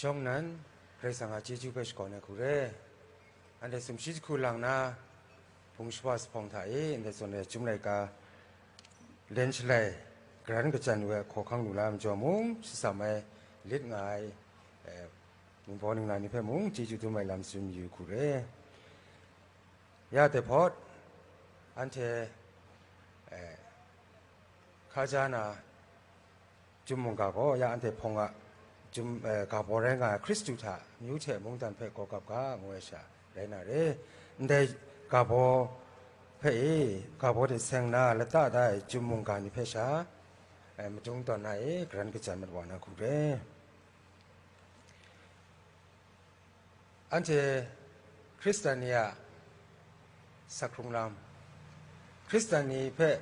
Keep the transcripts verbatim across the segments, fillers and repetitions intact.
Shawng nnan, Karai Kasang a chyeju hpe shakawn ai hku re. Anhte sumshi jahku lang na, hpung shawa zuphpawng hta e, ndai zawn e Chyum laika len shalai, garan kachyan wa ai hkawhkang lu la ai majaw mung, shatsam ai lit nga ai, eh, ningbaw ningla ni hpe mung chyeju dum ai lam tsun yu hku re. Ya dai hpawt, anhte, eh, hkaja na, Chyum mungga gaw ya anhte hpawng a chyum, eh, ga baw rai nga ai Hkristu hta amyu hte mungdan hpe gaw gap ga, ngu ai sha rai na re. Ndai ga baw hpe e, ga baw hte seng na lata da ai chyum mungga ni hpe sha, eh, madung tawn na e, garan kachyan mat wa na hku re. Anhte Hkristan ni a sak hkrung lam, Hkristan ni hpe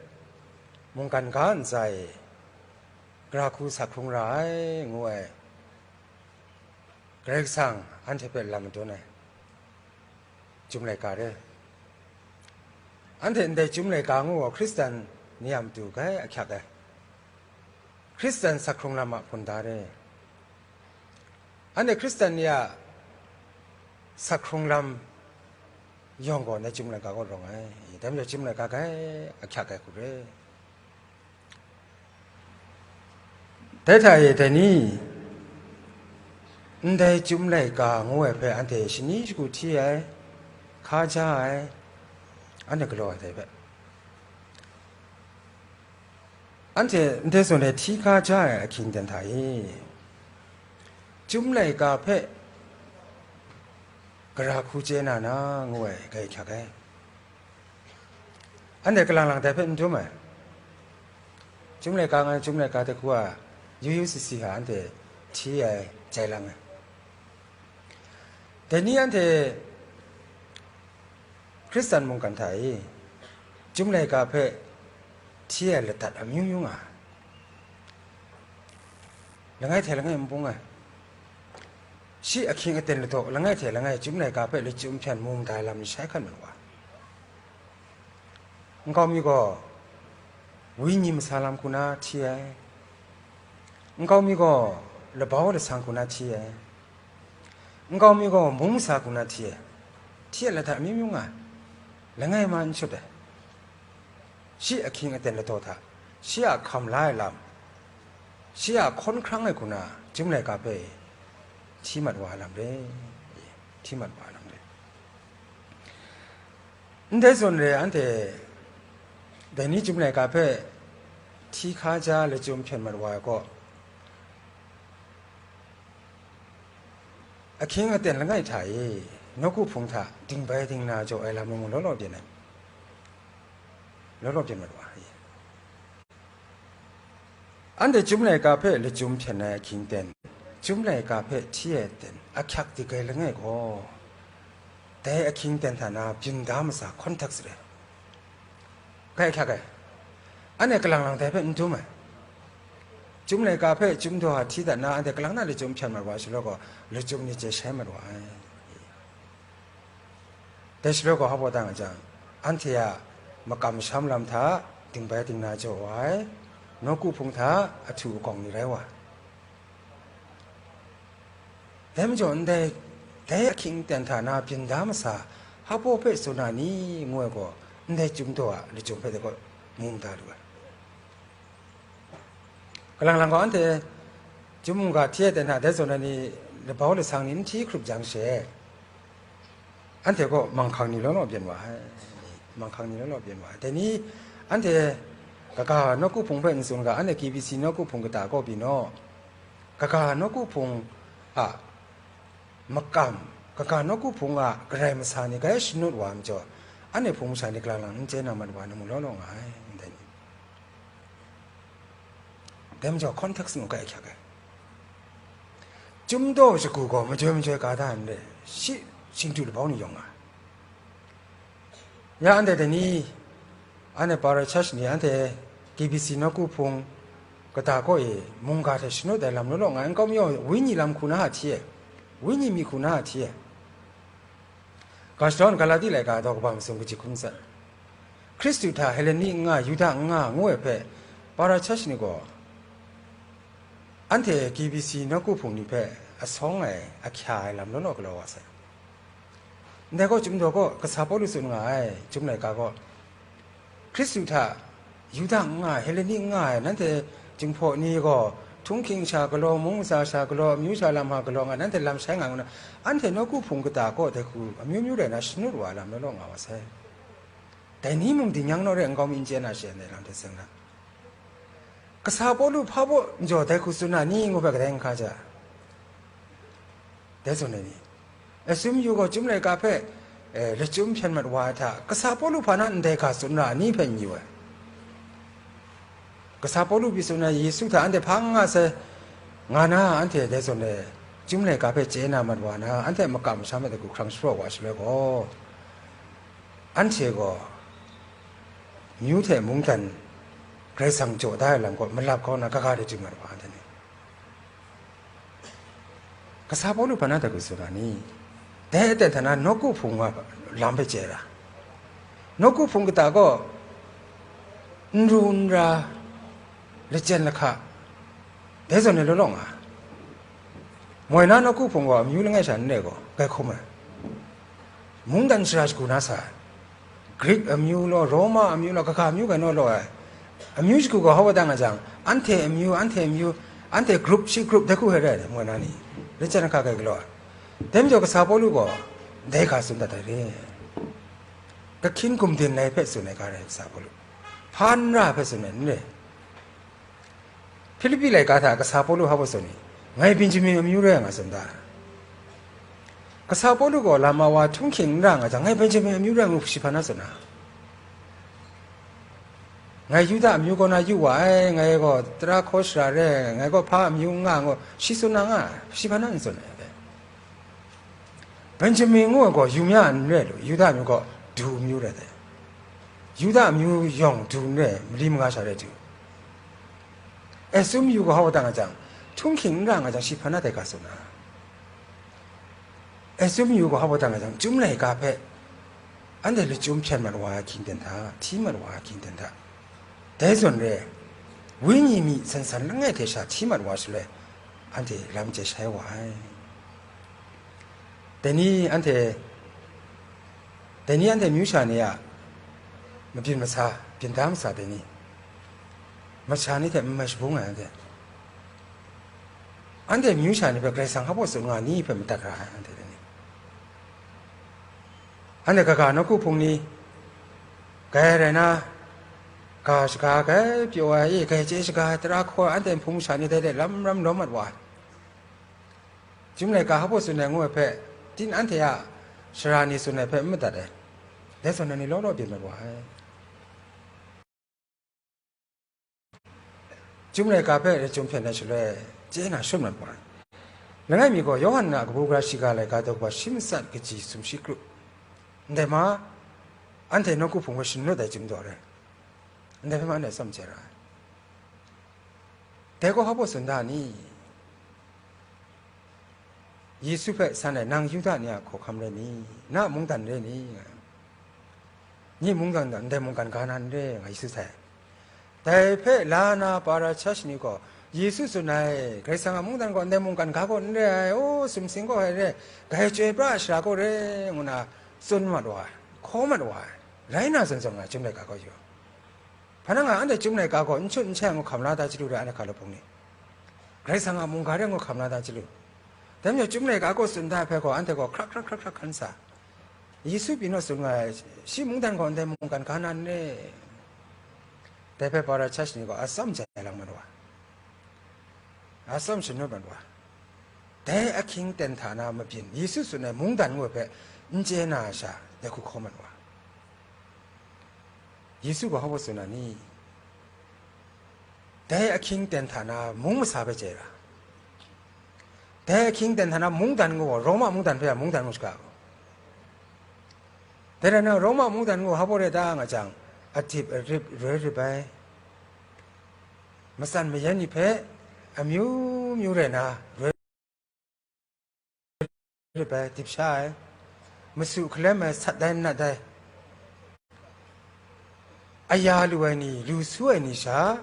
mungkan ga ntsa e, gara hku sak hkrung ra ai, ngu ai Karai Kasang anhte hpe lam madun ai Chyum laika re. Anhte ndai Chyum laika ngu gaw Hkristan ni a matu grai ahkyak ai. Hkristan sak hkrung lam a hpun da re. Anhte Hkristan ni a sak hkrung lam yawng gaw ndai Chyum laika kaw rawng ai. Dai majaw Chyum laika grai ahkyak ai hku re. Dai hta e dai ni, ndai Chyum laika ngu ai hpe anhte shani shagu hti ai, hkaja ai, anhte galaw ai dai hpe. Anhte ndai zawn e hti hkaja ai ahkying ten hta e, Chyum laika hpe gara hku chye na na ngu ai grai ahkyak ai. Anhte kalang lang dai hpe n dum ai. Chyum laika nga, Chyum laika dai hku a yu yu si si hta anhte hti ai, jai lang ai. Dai ni anhte Hkristan mungkan hta e Chyum laika hpe hti ai ladat amyu myu nga ai. Langai hte langai n bung ai. Shi ahkying aten ladaw langai hte langai Chyum laika hpe lachyum hpyan mung da ai lam ni shai hkan mat wa. Nkau mi gaw wenyi masa lam hku na hti ai. Nkau mi gaw labau lasang hku na hti ai. Nkau mi gaw mung masa hku na hti ai. Hti ai ladat amyu myu nga ai. Langai ma n shut ai. Shi ahkying aten ladaw hta, shi a hkam la ai lam, shi a hkawn hkrang ai hku na Chyum laika hpe hti mat wa ai lam re, hti mat wa ai lam re. Ndai zawn re, anhte dai ni Chyum laika hpe hti hkaja lachyum hpyan mat wa ai gaw, ahkying aten langai hta e, nawku hpung hta dingbai dingna jaw ai lam mung law law byin ai, law law byin mat wa ai. Anhte Chyum laika hpe lachyum hpyan ai ahkying ten, Chyum laika hpe hti ai ten, ahkyak dik ai langai gaw, dai ahkying ten hta na byin da masa context re. Grai ahkyak ai. Anhte kalang lang dai hpe n dum ai. Chyum laika hpe Chyum daw a hti dat na, anhte kalang na lachyum hpyan mat wa shaloi gaw, lachyum ni chye shai mat wa ai. Dai shaloi gaw, hpa baw tang a jang, anhte a makam masham lam hta dingbai dingna jaw wa ai, nawku hpung hta ahtu agawng ni rai wa ai. Dai majaw, ndai, dai ahkying ten hta na byin da masa, hpa baw hpe tsun na ni, ngu ai gaw, ndai Chyum daw a lachyum hpe dai gaw mu mada lu ai. Kalang lang gaw, anhte Chyum mungga hti ai ten hta dai zawn ai ni labau lasang ni n hti hkrup jang she, anhte gaw manghkang ni law law byin wa ai, manghkang ni law law byin wa ai. Dai ni, anhte kaga nawku hpung hpe n tsun ga, anhte K B C nawku hpung kata kaw pyi naw, kaga nawku hpung a makam, kaga nawku hpung a karai masa ni grai shanut wa ai majaw, anhte hpung masha ni kalang lang n chye na mat wa ai, na mu law law nga ai, ndai ni. Dai majaw, context mung grai ahkyak ai. Chyum daw shagu gaw majoi majoi ga da n re, shi shingtu labau ni yawng nga ai. Ya anhte dai ni, anhte para church ni, anhte K B C nawku hpung kata kaw e mungga hte shanut ai lam law law nga ai, nkau mi gaw wenyi lam hku na a hti ai, wenyi mi hku na a hti ai. Ga shadawn Galati laika daw kaba masum kaji hkun tsat, Hkristu hta Heleni n nga, Yuda n nga, ngu ai hpe, para church ni gaw anhte K B C nawku hpung ni hpe asawng ai, ahkya ai lam law law galaw wa sai. Ndai gaw, Chyum daw gaw, kasa Pawlu tsun nga ai, Chyum laika gaw, Hkristu hta Yuda n nga ai, Heleni n nga ai, nanhte Jinghpaw ni gaw, htunghking sha galaw, mung masha sha galaw, amyu sha lam hta galaw nga, nanhte lam shai nga ngu na, anhte nawku hpung kata kaw dai hku amyu myu rai na shanut wa ai lam law law nga wa sai. Dai ni mung dinnyang naw re, nkau mi n chye na she, ndai lam hte seng na. Kasa Pawlu hpa baw n jaw dai hku tsun na ni ngu hpe kadai n hka ja? Dai zawn ai ni, S M U gaw Chyum laika hpe, eh, lachyum hpyen mat wa ai hta, kasa Pawlu hpa na ndai hka tsun ra ai ni hpe n yu ai. Kasa Pawlu pyi tsun ai Yesu hta anhte hpa n nga sai, nga na, anhte dai zawn e Chyum laika hpe chye na mat wa na, anhte a makam masham hpe dai hku hkrang shapraw wa shaloi gaw, anhte gaw myu hte mungdan Karai Kasang jaw da ai lam kaw malap kau na, kaga de chyu mat wa, anhte ni. Kasa Pawlu hpa na dai hku tsun ra ni? Dai aten hta na nawku hpung wa lam hpe chye ra. Nawku hpung kata gaw n ru n ra, lachyen lahka, dai zawn e law law nga. Moi na nawku hpung gaw amyu langai sha n re gaw, grai hkum ai. Mungdan shara shagu na sa ai. Grik amyu law, Roma amyu law, kaga amyu gai naw law ai. Amyu shagu gaw hau wa da nga jang, anhte amyu, anhte amyu, anhte group, shi group dai hku hpe rai ai, moi na ni, lachyen lahka gai galaw ai. Dai majaw kasa Pawlu gaw dai hka tsun dat ai re. Kahkyin gumdin lai hpe tsun ai ga rai kasa Pawlu. Hpa n ra hpe tsun ai n re. Hpilipi laika hta kasa Pawlu hpa baw tsun ni? Ngai Benjamin amyu rai nga tsun da. Kasa Pawlu gaw lama wa htunghking n ra nga jang, ngai Benjamin amyu rai ngu shi hpa na tsun na? Ngai Yuda amyu kaw na yu wa ai, ngai gaw tara hkaw shara re, ngai gaw hpa amyu n nga ngu shi tsun na nga, shi hpa na n tsun ai. Benjamin ngu ai gaw Yumya n rai lu, Yuda amyu gaw du amyu rai dai. Yuda amyu yawng du n rai, mali manga sha rai du. S M U gaw hau wa da nga jang, htunghking n ra nga jang, shi hpa na dai ga tsun na? S M U gaw hau wa da nga jang, Chyum laika hpe anhte lachyum hpyen mat wa ai hkying ten hta, hti mat wa ai hkying ten hta, dai zawn re, Wenyi mi san san langai hte sha hti mat wa shaloi, anhte lam chye shai wa ai. Dai ni anhte, dai ni anhte myu sha ni a mabyin masa, byin da masa dai ni, masha ni hte n mai shabung ai anhte. Anhte myu sha ni hpe Karai Kasang hpa baw tsun nga ni hpe madat ra ai anhte dai ni. Anhte kaga nawku hpung ni, grai rai na, ga shaga grai pyaw ai, e, grai chye shaga ai, tara hkaw ai, anhte hpung masha ni dai de lam ram lawm mat wa ai. Chyum laika hpa baw tsun ai ngu ai hpe, tin anhte a sara ni tsun ai hpe n madat ai. Dai zawn na ni law law byin mat wa ai. Chyum laika hpe lachyum hpyen ai shaloi, chye na shut mat wa ai. Langai mi gaw, Yawhan a kabu gara shiga laika daw kaba shi matsat kaji sumshi kru. Ndai ma, anhte nawku hpung hpe shanut ai chyum daw re. Ndai hpe ma anhte tsawm chye ra ai. Dai gaw hpa baw tsun da ni? Yesu hpe san ai, "Nang Yuda ni a hkawhkam rai ni? Na a mungdan rai ni?" nga ai. "Nye mungdan gaw ndai mungkan ga na n re," nga Yesu sai. Dai hpe la na Parachash ni gaw Yesu tsun ai, "Karai Kasang a mungdan gaw ndai mungkan ga gaw n re ai, o, sumsing gaw hai re, grai chyoi pra ai sara gaw re," ngu na tsun mat wa ai, hkaw mat wa ai, rai na zawn zawn nga Chyum laika gaw yu. Hpa na nga anhte Chyum laika gaw n chut n shai ngu hkam la da chyalu re, anhte hkra lahpung ni? Karai Kasang a mungga re ngu hkam la da chyalu? Dai majaw Chyum laika gaw tsun da ai hpe gaw, anhte gaw hkrak hkrak hkrak hkrak hkan sa. Yesu pyi naw tsun nga ai, shi mungdan gaw ndai mungkan ga na n re? Dai hpe Parachash ni gaw atsam jai lang mat wa, atsam shanut mat wa. Dai ahkying ten hta na mabyin, Yesu tsun ai mungdan ngu ai hpe n chye na ai sha, dai hku hkaw mat wa. Yesu gaw hpa baw tsun na ni? Dai ahkying ten hta na mung masa hpe chye ra. Dai ahkying ten hta na mungdan ngu gaw, Roma mungdan hpe a mungdan ngu shaga gaw. Dai rai nna, Roma mungdan ngu hpa baw re ta nga jang, adip arip roi rip ai, matsan mayan ni hpe amyu myu rai na, roi rip ai, dip sha ai, masu hkalem ai, sat ai, nat ai, aya lu ai ni, lu su ai ni sha,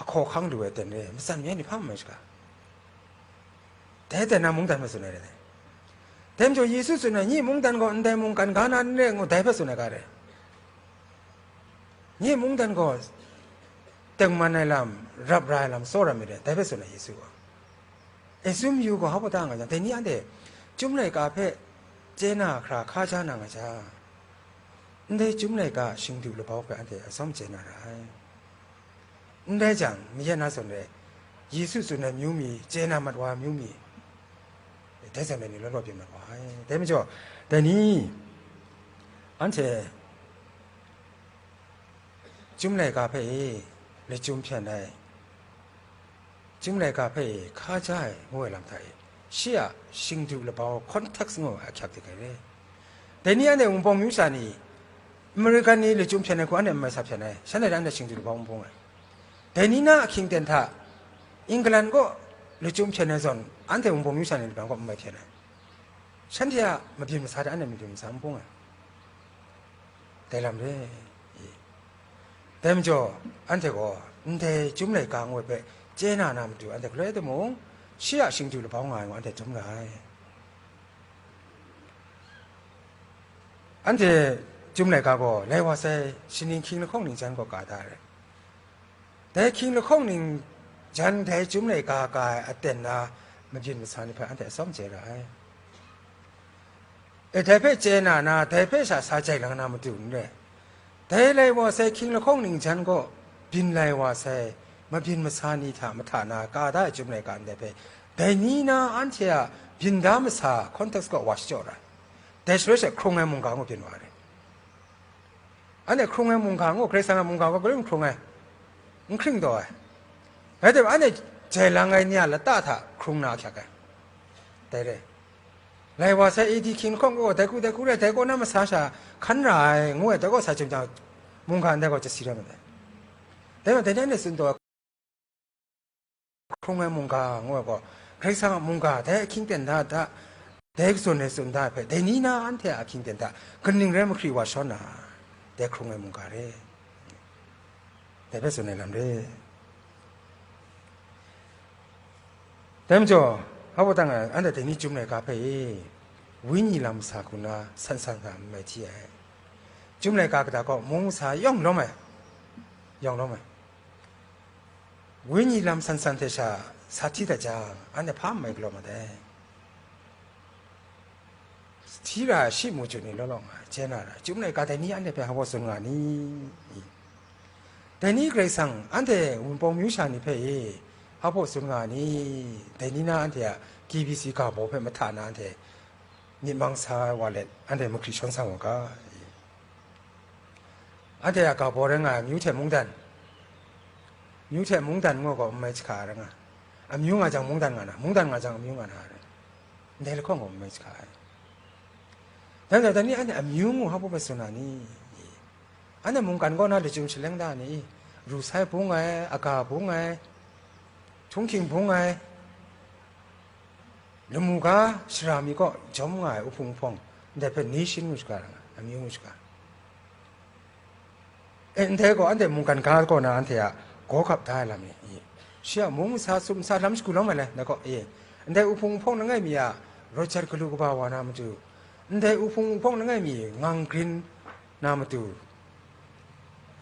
ahkaw ahkang lu ai ten re, matsan mayan ni hpa n mai shaga. Dai ten na mungdan hpe tsun ai re. Dai majaw Yesu tsun ai, nye mungdan gaw ndai mungkan ga na n re ngu, dai hpe tsun ai ga re. Nye mungdan gaw tengman ai lam, rap ra ai lam, tsawra myit re, dai hpe tsun ai Yesu gaw. E, tsun yu gaw, hpa ta nga jang, dai ni anhte chyum laika hpe chye na hkra hkaja na nga jang, ndai chyum laika a shingdu labau hpe anhte atsawm chye na ra ai. N rai jang, mayen na zawn re, Yesu tsun ai amyu mi, chye na mat wa amyu mi, dai zawn re ni law law byin mat wa ai. Dai majaw, dai ni, anhte chyum laika hpe e, lachyum hpyen ai, chyum laika hpe e, hkaja ai, ngu ai lam hta e, shi a shingdu labau, context ngu ai ahkyak de ai re. Dai ni anhte wunpawng amyu sha ni, American ni lachyum hpyen ai hku anhte n mai sa hpyen ai, shanhte dang anhte shingdu labau n bung ai. Dai ni na ahkying ten hta, England kaw lachyum hpyen ai zawn, anhte wunpawng amyu sha ni laban kaw n mai hpyen ai. Shanhte a mabyin masa hta anhte mabyin masa n bung ai. Dai lam re i. Dai majaw, anhte gaw ndai chyum laika ngu ai hpe chye na na matu anhte galoi timung, shi a shingdu labau nga ai ngu anhte dum ra ai. Anhte chyum laika gaw lai wa sai, shaning hkying lahkawng ning jan gaw ka da ai. Dai hkying lahkawng ning jan dai chyum laika ka ai aten na mabyin masa ni hpe anhte atsawm chye ra ai. E, dai hpe chye na na, dai hpe sha sa jai lang na matu n re. Dai lai wa sai hkying lahkawng ning jan gaw byin lai wa sai, mabyin masa ni hta mahta na ka da ai chyum laika ndai hpe, dai ni na anhte a byin da masa context kaw wa shachyaw ra ai. Dai shaloi she hkrung ai mungga ngu byin wa ai. Anhte hkrung ai mungga ngu, Karai Kasang a mungga gaw galoi n hkrung ai, n hkring taw ai. Rai timung, anhte jai lang ai ni a lata hta hkrung na ahkyak ai. Dai re. Lai wa sai A D hkying lahkawng gaw, dai hku, dai hku rai, dai kaw na masa sha hkan ra ai, ngu ai, dai kaw sa chyum jang, mungga ndai gaw chyasi rai mat ai. Dai majaw, dai ni anhte tsun taw ai, hkrung ai mungga, ngu ai gaw, Karai Kasang a mungga, dai ahkying ten da da, dai katsun ai tsun da ai hpe, dai ni na anhte a ahkying ten da, kaning rai mahkri wa shawn na, dai hkrung ai mungga re. Dai hpe tsun ai lam re. Dai majaw, hpa tang, anhte dai ni chyum laika hpe e, wenyi lam masa hku na san san hta n mai hti ai. Chyum laika kata kaw mung masa yawng lawm ai, yawng lawm ai. Wenyi lam san san hte sha sa hti dat jang, anhte hpa n mai galaw mat ai. Hti ra ai shi mu chyu ni law law nga ai, chye na ra ai, chyum laika dai ni anhte hpe hpa baw tsun nga ni? Dai ni Karai Kasang anhte wunpawng amyu sha ni hpe e hpa baw tsun nga ni? Dai ni na anhte a K B C ga baw hpe mahta na anhte myit mang sa ai wa let, anhte mahkri shawn sa wa ga. Anhte a ga baw rai nga ai amyu hte mungdan, amyu hte mungdan ngu gaw n mai jahka ai rai nga, amyu nga jang mungdan nga na, mungdan nga jang amyu nga na rai, ndai lahkawng gaw n mai jahka ai. Dai majaw, dai ni anhte amyu ngu hpa baw tsun na ni? Anhte mungkan kaw na lachyum shaleng da ni? Ru sai bung ai, aga bung ai, htunghking bung ai, lamu ga shara mi kaw jawm nga ai uhpung uhpawng, ndai hpe nation ngu shaga ra nga, amyu ngu shaga. E, ndai gaw anhte mungkan ga kaw na anhte a gaw gap da ai lam ni? Shi a mung masa, tsup masa lam shagu lawm ai le, ndai gaw, e, ndai uhpung uhpawng langai mi a Rochot galu kaba wa na matu, ndai uhpung uhpawng langai mi ngang grin na matu,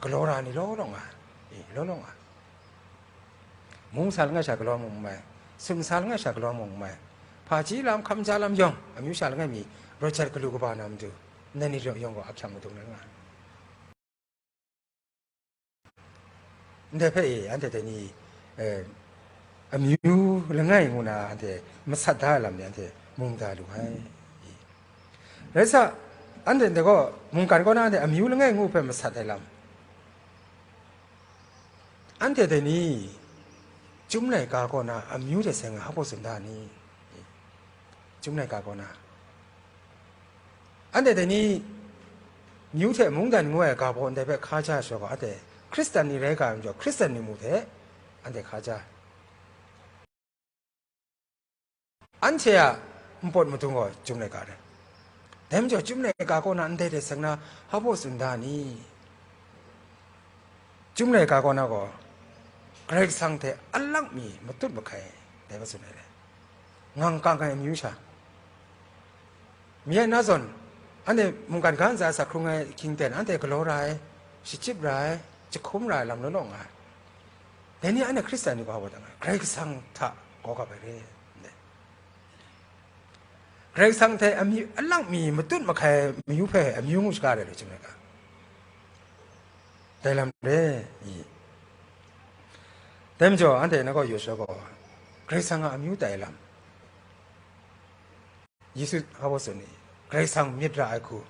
galaw ra ni law law nga, e, law law nga. Mung masa langai sha galaw mung n mai, tsup masa langai sha galaw mung n mai, hpaji lam, hkamja lam yawng, amyu sha langai mi, Rochot galu kaba na matu, ndai ni yawng gaw ahkyak madung na nga. Ndai hpe e, anhte dai ni, eh, amyu langai ngu na anhte masat da ai lam ni anhte mung da lu ai. Rai sa, anhte ndai gaw mungkan kaw na anhte amyu langai ngu hpe masat ai lam. Anhte dai ni, chyum laika kaw na amyu hte seng ai hpa baw tsun da ni? Chyum laika kaw na. Anhte dai ni, myu hte mungdan ngu ai ga baw ndai hpe hkaja ai sha gaw, anhte Hkristan ni rai ga ai majaw, Hkristan ni mu hte anhte hkaja ai. Anhte a npawt madung gaw chyum laika rai. Dai majaw, chyum laika kaw na ndai hte seng na hpa baw tsun da ni? Chyum laika kaw na gaw, Karai Kasang hte alak mi matut mahkai, dai hpe tsun ai rai. ngang kang ai amyu sha. Mi ai na zawn, anhte mungkan ga ntsa sa hkrung ai hkying ten, anhte galaw ra ai, shachyip ra ai, jahkum ra ai lam law law nga ai. Dai ni anhte Hkristan ni gaw wa dang ai, Karai Kasang hta gaw gap ai re. Ndai. Karai Kasang hte amyu, alang mi matut mahkai amyu hpe amyu ngu shaga ai re, chyum ai ga. Dai lam re i. Dai majaw, anhte na gaw yaw shaga gaw, Karai Kasang a amyu tai lam. Yesu hpa baw tsun ni, Karai Kasang myit ra ai hku,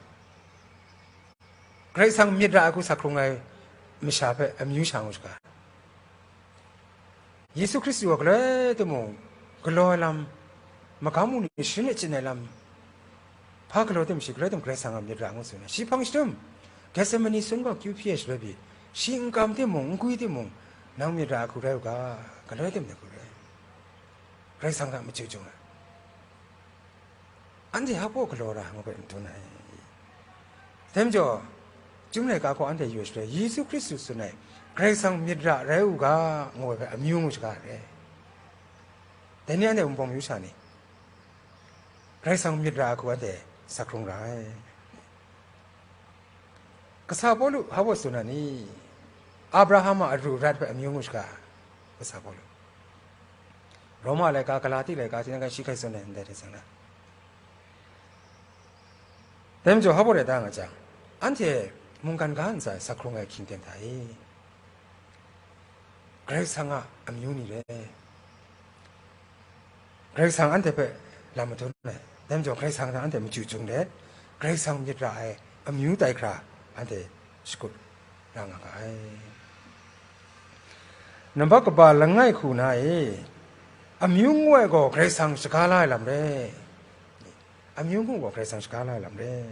Karai Kasang myit ra ai hku sa hkrung ai masha hpe amyu sha ngu shaga. Yesu Hkristu a galoi timung, galaw ai lam, magam mu ni sharin achyin ai lam, hpa galaw tim shi, galoi tim Karai Kasang a myit ra ngu tsun ai. Shi hpang shadum, Gethsemane sun gaw kyu hpyi ai shaloi pyi, shi n kam timung, n gwi timung, nang myit ra ai hku rai u ga, galoi tim dai hku rai. Karai Kasang hta machyu jung ai. Anhte hpa baw galaw ra ngu hpe n dun ai. Dai majaw, chyum laika gaw anhte yaw shaloi, Yesu Hkristu tsun ai, Karai Kasang myit ra rai u ga, ngu ai hpe amyu ngu shaga ai re. Dai ni anhte wunpawng myu sha ni, Karai Kasang myit ra ai hku anhte sa hkrung ra ai. Kasa Pawlu hpa baw tsun na ni? Abraham a aru rat hpe amyu ngu shaga, kasa Pawlu. Roma laika, Galati laika, tinang kan shi hkai tsun ai ndai hte tsang na. Dai majaw, hpa baw rai da nga jang, anhte mungkan ga ntsa sa hkrung ai hkying ten hta e, Karai Kasang a amyu ni re. Karai Kasang anhte hpe lam madun ai. Dai majaw, Karai Kasang hta anhte machyu jung let, Karai Kasang myit ra ai amyu tai hkra anhte shakut ra nga ga ai. Nambat kaba langai hku na e, amyu ngu ai gaw Karai Kasang shaga la ai lam re. Amyu ngu gaw Karai Kasang shaga la ai lam re.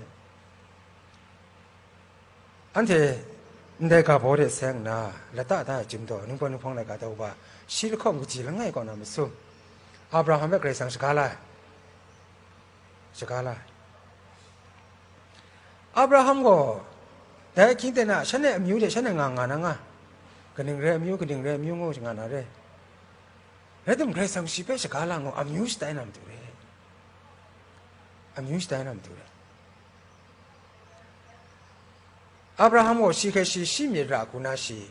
Anhte ndai ga baw de seng nna, lata da ai chyum daw, Ningpawng Ninghpawng laika daw ba, shi lahkawng kaji langai kaw na masum, Abraham hpe Karai Kasang shaga la ai. Shaga la ai. Abraham gaw dai ahkying ten a shanhte amyu hte shanhte nga nga na nga, kaning re amyu, kaning re amyu ngu nga na re. Rai tim, Karai Kasang shi hpe shaga la ngu amyu shatai na matu re. Amyu shatai na matu re. Abraham gaw shi hkrai shi, shi myit ra hku na shi,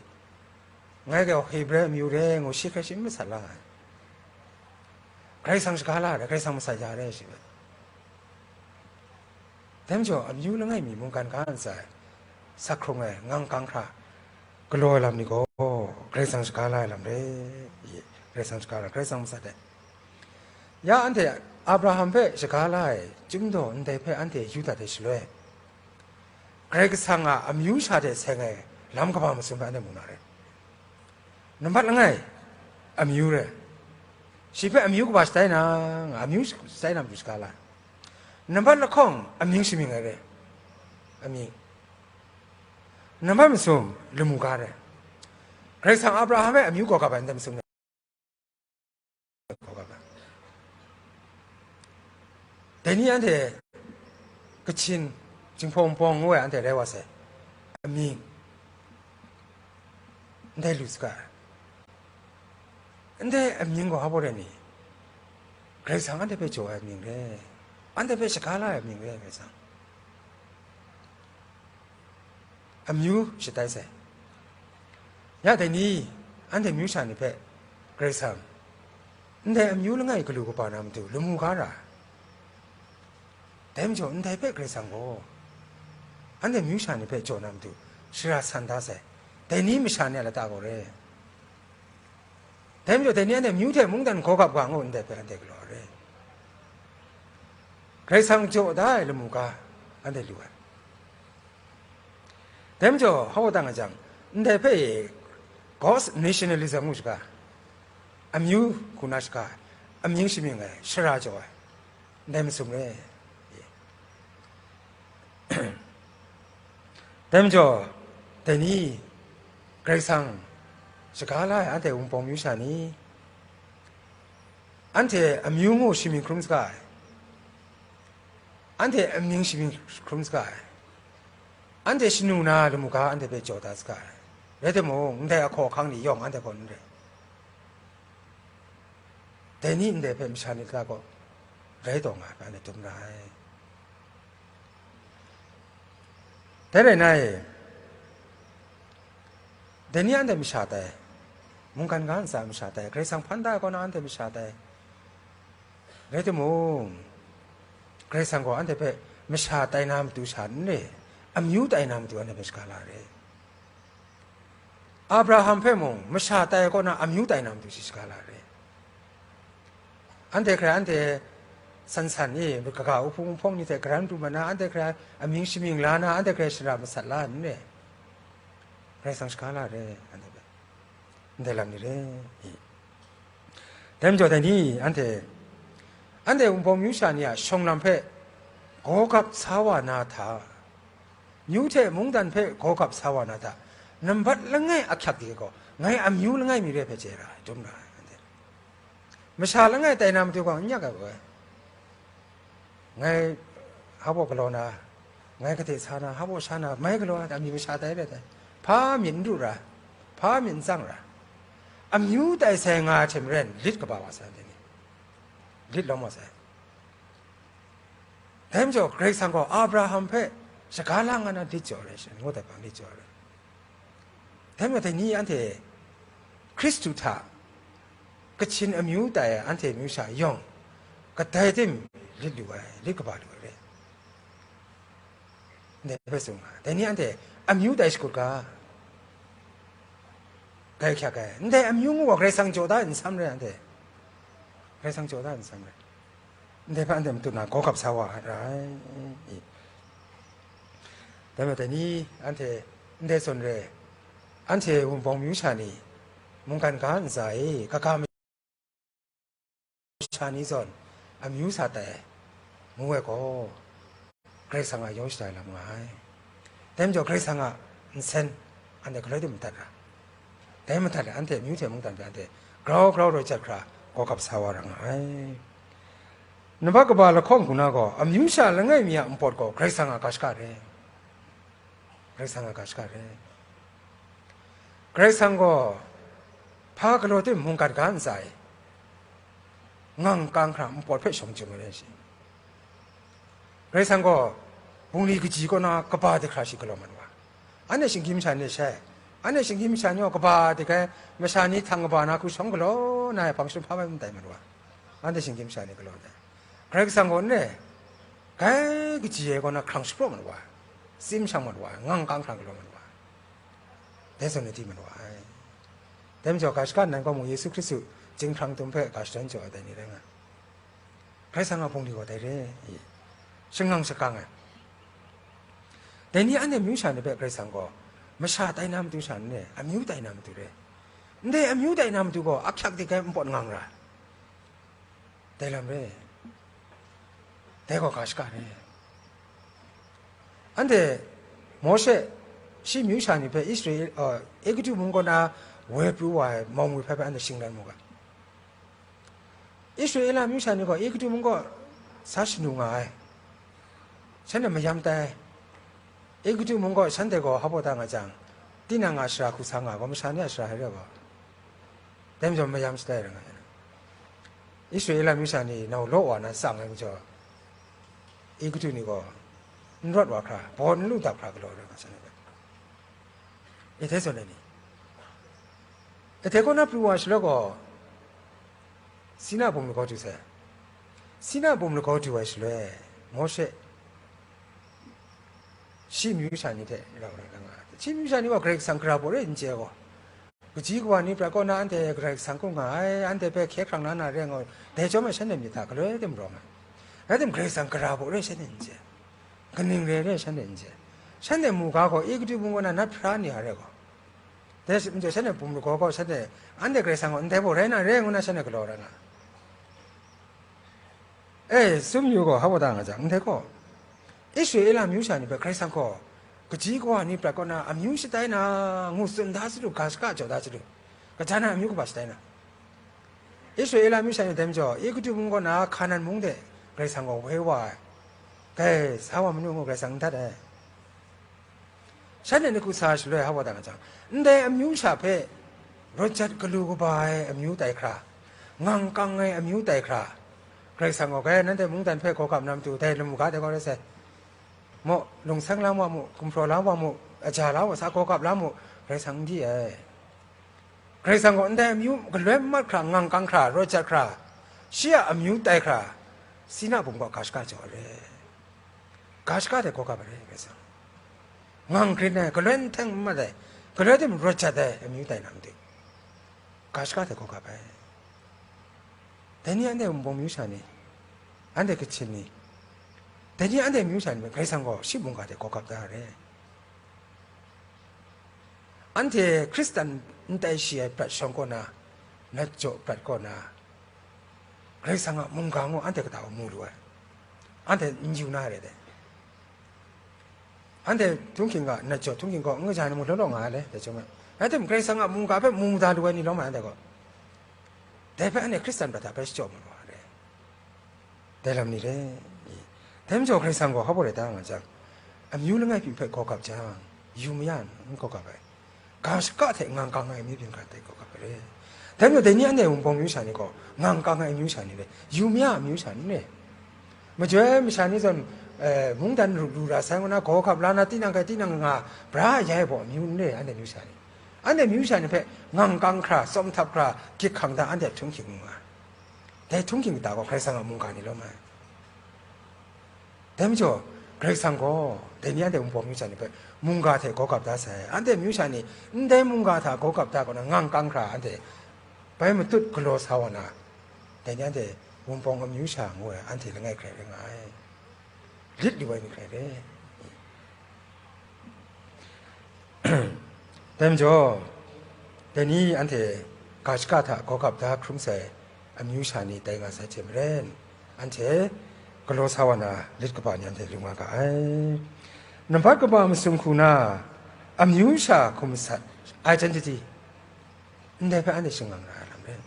ngai gaw Hebre amyu re ngu shi hkrai shi n masat la ai. Karai Kasang shaga la ai, Karai Kasang masat ya re shi hpe. Dai majaw, amyu langai mi mungkan ga ntsa ai, sa hkrung ai, ngang kang hkra galaw ai lam ni gaw, Karai Kasang shaga la ai lam re, Karai Kasang shaga la, Karai Kasang masat ai. Ya anhte Abraham hpe shaga la ai, chyum daw ndai hpe anhte yu dat ai shaloi, Karai Kasang a amyu sha hte seng ai lam kaba masum hpe anhte mu na re. Nambat langai, amyu re. Shi hpe amyu kaba shatai na, nga amyu shatai na matu shaga la. Nambat lahkawng, amying shamying ai re. Amying. Nambat masum, lamu ga re. Karai Kasang Abraham e amyu gaw gap ai ndai masum, gaw gap ai. Dai ni anhte Kachin, Jinghpaw Wunpawng ngu ai anhte rai wa sai. Amying. Ndai lu saga ai. Ndai amying gaw hpa baw rai ni? Karai Kasang anhte hpe jaw ai amying re. Anhte hpe shaga la ai amying re, Karai Kasang. Amyu shatai sai. Ya dai ni, anhte myu sha ni hpe, Karai Kasang, ndai amyu langai galu kaba na matu lamu ga ra. Dai majaw, ndai hpe Karai Kasang gaw, anhte myu sha ni hpe jaw na matu, shara san da sai. Dai ni masha ni a lata gaw re. Dai majaw, dai ni anhte myu hte mungdan gaw gap ga ngu, ndai hpe anhte galaw re. Karai Kasang jaw da ai lamu ga, anhte lu ai. Dai majaw, hpa baw tang a jang, ndai hpe e, God's nationalism ngu shaga, amyu hku na shaga, amying shamying ai, shara jaw ai, ndai masum re. Dai majaw, dai ni, Karai Kasang shaga la ai anhte Wunpawng myu sha ni, anhte amyu ngu shamying hkrum saga ai, anhte amying shamying hkrum saga ai, anhte shanu na lamu ga anhte hpe jaw da saga ai, rai timung, ndai ahkaw ahkang ni yawng anhte kaw n rai. Dai ni ndai hpe masha ni lata gaw, rai taw nga ai hpe anhte dum ra ai. Dai rai nna e, dai ni anhte masha tai, mungkan ga ntsa masha tai, Karai Kasang hpan da ai kaw na anhte masha tai. Rai timung, Karai Kasang gaw anhte hpe masha tai na matu sha n re, amyu tai na matu anhte hpe shaga la re. Abraham hpe mung masha tai kaw na amyu tai na matu shi shaga la re. Anhte hkrai anhte san san i, kaga uhpung uhpawng ni hte karan pru mat na, anhte hkrai amying shamying la na, anhte hkrai shara masat la n re. Karai Kasang shaga la re, anhte hpe. Ndai lam ni re i. Dai majaw dai ni, anhte, anhte wunpawng myu sha ni a shawng lam hpe gaw gap sa wa na hta, myu hte mungdan hpe gaw gap sa wa na hta, nambat langai ahkyak de gaw, ngai amyu langai mi re hpe chye ra ai, dum ra ai, anhte. Masha langai tai na matu gaw n yak ai gaw, ngai hpa baw galaw na, ngai gade sa na, hpa baw sha na, mai galaw na, amyu masha tai rai tai, hpa myit n ru ra, hpa myit n tsang ra, amyu tai sai nga ai hte maren, lit kaba wa sai, anhte ni, lit lawm wa sai. Dai majaw, Karai Kasang gaw Abraham hpe shaga la nga na lit jaw ai, sha ngut ai hpang lit jaw ai. Dai majaw, dai ni anhte Hkristu hta kachyin amyu tai ai anhte myu sha yawng, kadai tim lit lu ai, lit kaba lu ai re. Ndai hpe tsun nga, dai ni anhte amyu tai shakut ga, grai hkyak ai. Ndai amyu ngu gaw Karai Kasang jaw da ai nsam rai, anhte. Karai Kasang jaw da ai nsam rai. Ndai hpe anhte matut na gaw gap sa wa ai ra ai. Dai majaw, dai ni anhte ndai zawn re, anhte wunpawng myu sha ni, mungkan ga ntsa e, kaga masha ni zawn amyu sa tai ai, ngu ai gaw, Karai Kasang a yawng shatai lam nga ai. Dai majaw, Karai Kasang a nsen anhte galoi de madat ra. Dai madat ai, anhte amyu hte mungdan hpe anhte grau grau raw jat hkra gaw gap sa wa ra nga ai. Nambat kaba lahkawng hku na gaw, amyu sha langai mi a npawt gaw Karai Kasang a ga shaka re. Karai Kasang a ga shaka re. Karai Kasang gaw hpa galaw tim mungkan ga ntsa e, ngang kang hkra npawt hpe shawng chyum ai rai shi. Karai Kasang gaw bungli kaji kaw na kaba de hkra shi galaw mat wa. Anhte shinggyim masha ni shai, anhte shinggyim masha ni gaw kaba de ai masha ni htang kaba na hku shawng galaw na ai hpang shahtum hpa bai n tai mat wa. Anhte shinggyim masha ni galaw ai. Karai Kasang gaw n rai, kai kaji ai kaw na hkrang shapraw mat wa, tsim shang mat wa, ngang kang hkra galaw mat wa, dai zawn ni di mat wa ai. Dai majaw, ga shaka nnan gaw mung Yesu Hkristu chyinghkrang dum hpe ga shadawn jaw ai dai ni rai nga ai. Karai Kasang a bungli gaw dai re i, shangang shakang ai. Dai ni anhte myu sha ni hpe Karai Kasang gaw masha tai na matu sha n re, amyu tai na matu re. Ndai amyu tai na matu gaw ahkyak dik ai npawt ngang ra. Dai lam re, dai gaw ga shaka re. Anhte Mawshe, shi myu sha ni hpe Israel, uh, Egutu mung kaw na woi pru wa ai mawng we hpai hpe anhte shingran mu ga. Israela myu sha ni gaw Egutu mung kaw sa shanu nga ai. Shanhte mayam tai. Egutu mung gaw shanhte gaw hpa baw ta nga jang, tinang a sara hku sa nga gaw, masha ni a sara hte rau gaw, dai majaw mayam shatai ra nga ai. Israela myu sha ni nau law wa na tsang ai majaw, Egutu ni gaw n rawt wa hkra, baw n lu dap hkra galaw ai nga shanhte hpe. Ethesone ni, Ethe kaw na pru wa shaloi gaw, Sina bum lagaw du sai. Sina bum lagaw du ai shaloi, Mawshe shi myu sha ni hte rau rai nga ai. Shi myu sha ni gaw Karai Kasang gara baw re n chye gaw, kaji kawa ni prat kaw na anhte Karai Kasang hkrum nga ai, anhte hpe hkye hkrang na na re nga, dai chyawm e shanhte myit hta galoi de marawng ai. Rai timung, Karai Kasang gara baw re shanhte n chye, kaning re re shanhte n chye. Shanhte mu ga gaw, Egutu mung kaw na nat hpra ni a re gaw, dai majaw shanhte bum lagaw gaw, shanhte, anhte Karai Kasang gaw ndai baw rai na re ngu na shanhte galaw rai nga ai. E, sum yu gaw, hpa baw ta nga jang, ndai gaw, Israela myu sha ni hpe Karai Kasang gaw, kaji kawa ni prat kaw na amyu shatai na, ngu tsun da sa du, ga shaka jaw da sa du, kaja na amyu kaba shatai na. Israela myu sha ni dai majaw, Egutu mung kaw na Hkanan mung de Karai Kasang gaw woi wa ai. Kai, sa wa manu ngu Karai Kasang n dat ai. Shanhte ni hku sa shaloi hpa baw ta nga jang, ndai amyu sha hpe rawt jat galu kaba ai amyu tai hkra, ngang kang ai amyu tai hkra, Karai Kasang gaw, grai nanhte mungdan hpe gaw gap na matu, dai lamu ga de gaw rai sai. Maw, lungsang la mu, gumhpraw la mu, aja la mu, sa gaw gap la mu, Karai Kasang n di ai. Karai Kasang gaw ndai amyu galoi mat hkra, ngang kang hkra, rawt jat hkra, shi a amyu tai hkra, Sina bum gaw ga shaga jaw ai re. Ga shaga hte gaw gap ai re, Karai Kasang. Ngang grin ai, galoi n hteng n mat ai, galoi tim rawt jat ai amyu tai na matu, ga shaga hte gaw gap ai. Dai ni anhte wunpawng myu sha ni, anhte Kachin ni, dai ni anhte myu sha ni, Karai Kasang gaw shi mungga hte gaw gap da ai re. Anhte Hkristan n tai shi ai prat shawng kaw na, nat jaw prat kaw na, Karai Kasang a mungga ngu anhte kata wa mu lu ai, anhte n yu na re dai. Anhte htunghking ga, nat jaw htunghking gaw, n kaja ni mung law law nga ai le, dai chyawm ai. Rai tim, Karai Kasang a mungga hpe mu da lu ai ni lawm ai, anhte gaw. Dai hpe anhte Hkristan prat hta bai shachyaw mu lu ai re. Dai lam ni re. Dai majaw Karai Kasang gaw hpa baw rai ta nga jang, amyu langai pyi hpe gaw gap jang, yu maya n gaw gap ai. Ga shaka hte ngang kang ai amyu byin hkra tai gaw gap ai re. Dai majaw dai ni anhte wunpawng myu sha ni gaw, ngang kang ai amyu sha ni re, yu maya amyu sha ni re. Majoi masha ni zawn, eh, mungdan ru lu ra sai ngu na, gaw gap la na, tinang kai tinang nga, bra ya ai baw amyu n re, anhte myu sha ni. Anhte myu sha ni hpe ngang kang hkra, tsawm htap hkra, gyit hkang da, anhte a htunghking ngu nga. Dai htunghking kata gaw Karai Kasang a mungga ni lawm ai. Dai majaw, Karai Kasang gaw dai ni anhte wunpawng myu sha ni hpe mungga hte gaw gap da sai. Anhte myu sha ni ndai mungga hta gaw gap da kaw na, ngang kang hkra anhte bai matut galaw sa wa na, dai ni anhte wunpawng amyu sha ngu ai, anhte langai hkrai rai nga ai. Lit lu ai ni hkrai re. Dai majaw, dai ni anhte ga shaka hta gaw gap da hkrum sai amyu sha ni tai nga sai hte maren, anhte galaw sa wa na lit kaba ni anhte lu nga ga ai. Nambat kaba masum hku na, amyu sha hkum masat, identity, ndai hpe anhte shangang ra ai lam rai.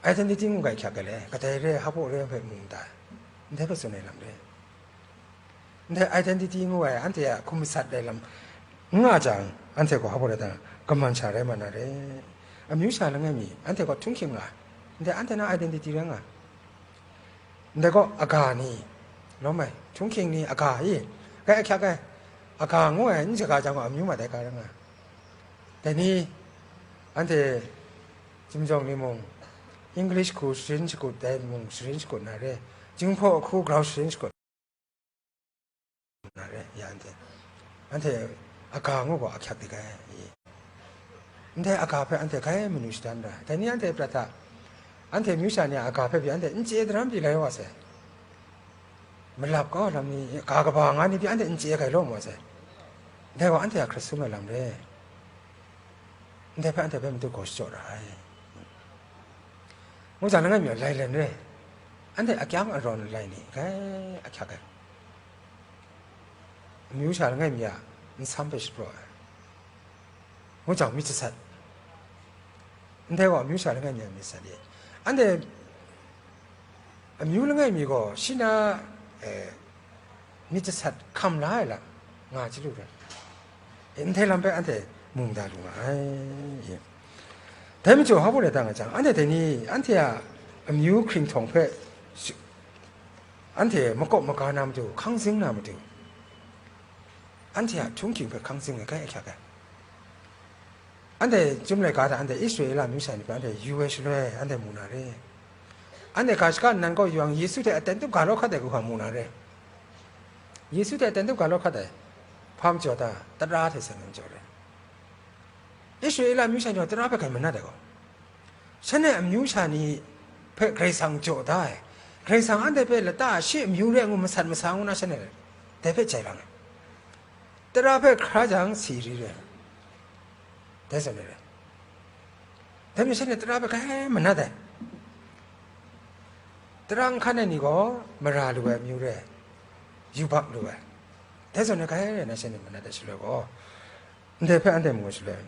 Identity ngu ga hkyak ai le, kadai re, hpa baw re hpe mu n ta, ndai hpe tsun ai lam rai. Ndai identity ngu ai, anhte a hkum masat ai lam n nga jang, anhte gaw hpa baw rai ta, kaman sha rai ma na re. Amyu sha langai mi, anhte gaw htunghking nga, ndai anhte na identity rai nga. Ndai gaw aga ni, lawm ai, htunghking ni aga i, kai ahkyak ai, aga ngu ai, n shaga jang gaw amyu mat ai ga rai nga. Dai ni, anhte Chyum jawng ni mung, English hku sharin shakut dai mung sharin shakut na re, Jinghpaw hku grau sharin shakut na re, ya anhte. Anhte aga ngu gaw ahkyak dik ai. Ndai aga hpe anhte grai manu shadan ra. Dai ni anhte prat hta, anhte myu sha ni a aga hpe pyi anhte n chye daram pyi lai wa sai. Malap kau lam ni, ga kaba nga ni pyi anhte n chye grai law mu wa sai. Ndai gaw anhte a hkrat sung ai lam re. Ndai hpe anhte hpe matut gaw shachyaw ra ai. Ngu jang langai mi a lai len re, anhte akyang arawn lai ni, grai ahkyak ai. Amyu sha langai mi a nsam hpe shapraw ai. Ngu jang myit jasat, ndai gaw amyu sha langai mi a myit jasat e. Anhte amyu langai mi gaw shi na, eh, myit jasat hkam la ai lam nga chyalu rai. Ndai lam hpe anhte mung da lu nga ai. Dai majaw, hpa baw rai ta nga jang, anhte dai ni, anhte a amyu hkringhtawng hpe shi-, anhte makawp maga na matu, hkang zing na matu, anhte a htunghking hpe hkang zing ai, grai ahkyak ai. Anhte Chyum laika hta anhte Israela amyu sha ni hpe anhte yu ai shaloi, anhte mu na re. Anhte ga shaka nnan kaw yawng Yesu hte aten tup ga law hkat ai hku hkam mu na re. Yesu hte aten tup ga law hkat ai, hpa majaw ta, tara hte seng ai majaw re. Israela amyu sha ni gaw tara hpe grai manat ai gaw, shanhte amyu sha ni hpe Karai Kasang jaw da ai, Karai Kasang anhte hpe lata shi amyu re ai ngu masat masa ngu na shanhte dai hpe jai lang ai. Tara hpe hkra jang, si ri re, dai zawn re. Dai mi shanhte tara hpe grai manat ai. Tara n hkan ai ni gaw mara lu ai amyu re, yubak lu ai. Dai zawn re, grai rai na shanhte manat ai shaloi gaw, ndai hpe anhte mu ai shaloi,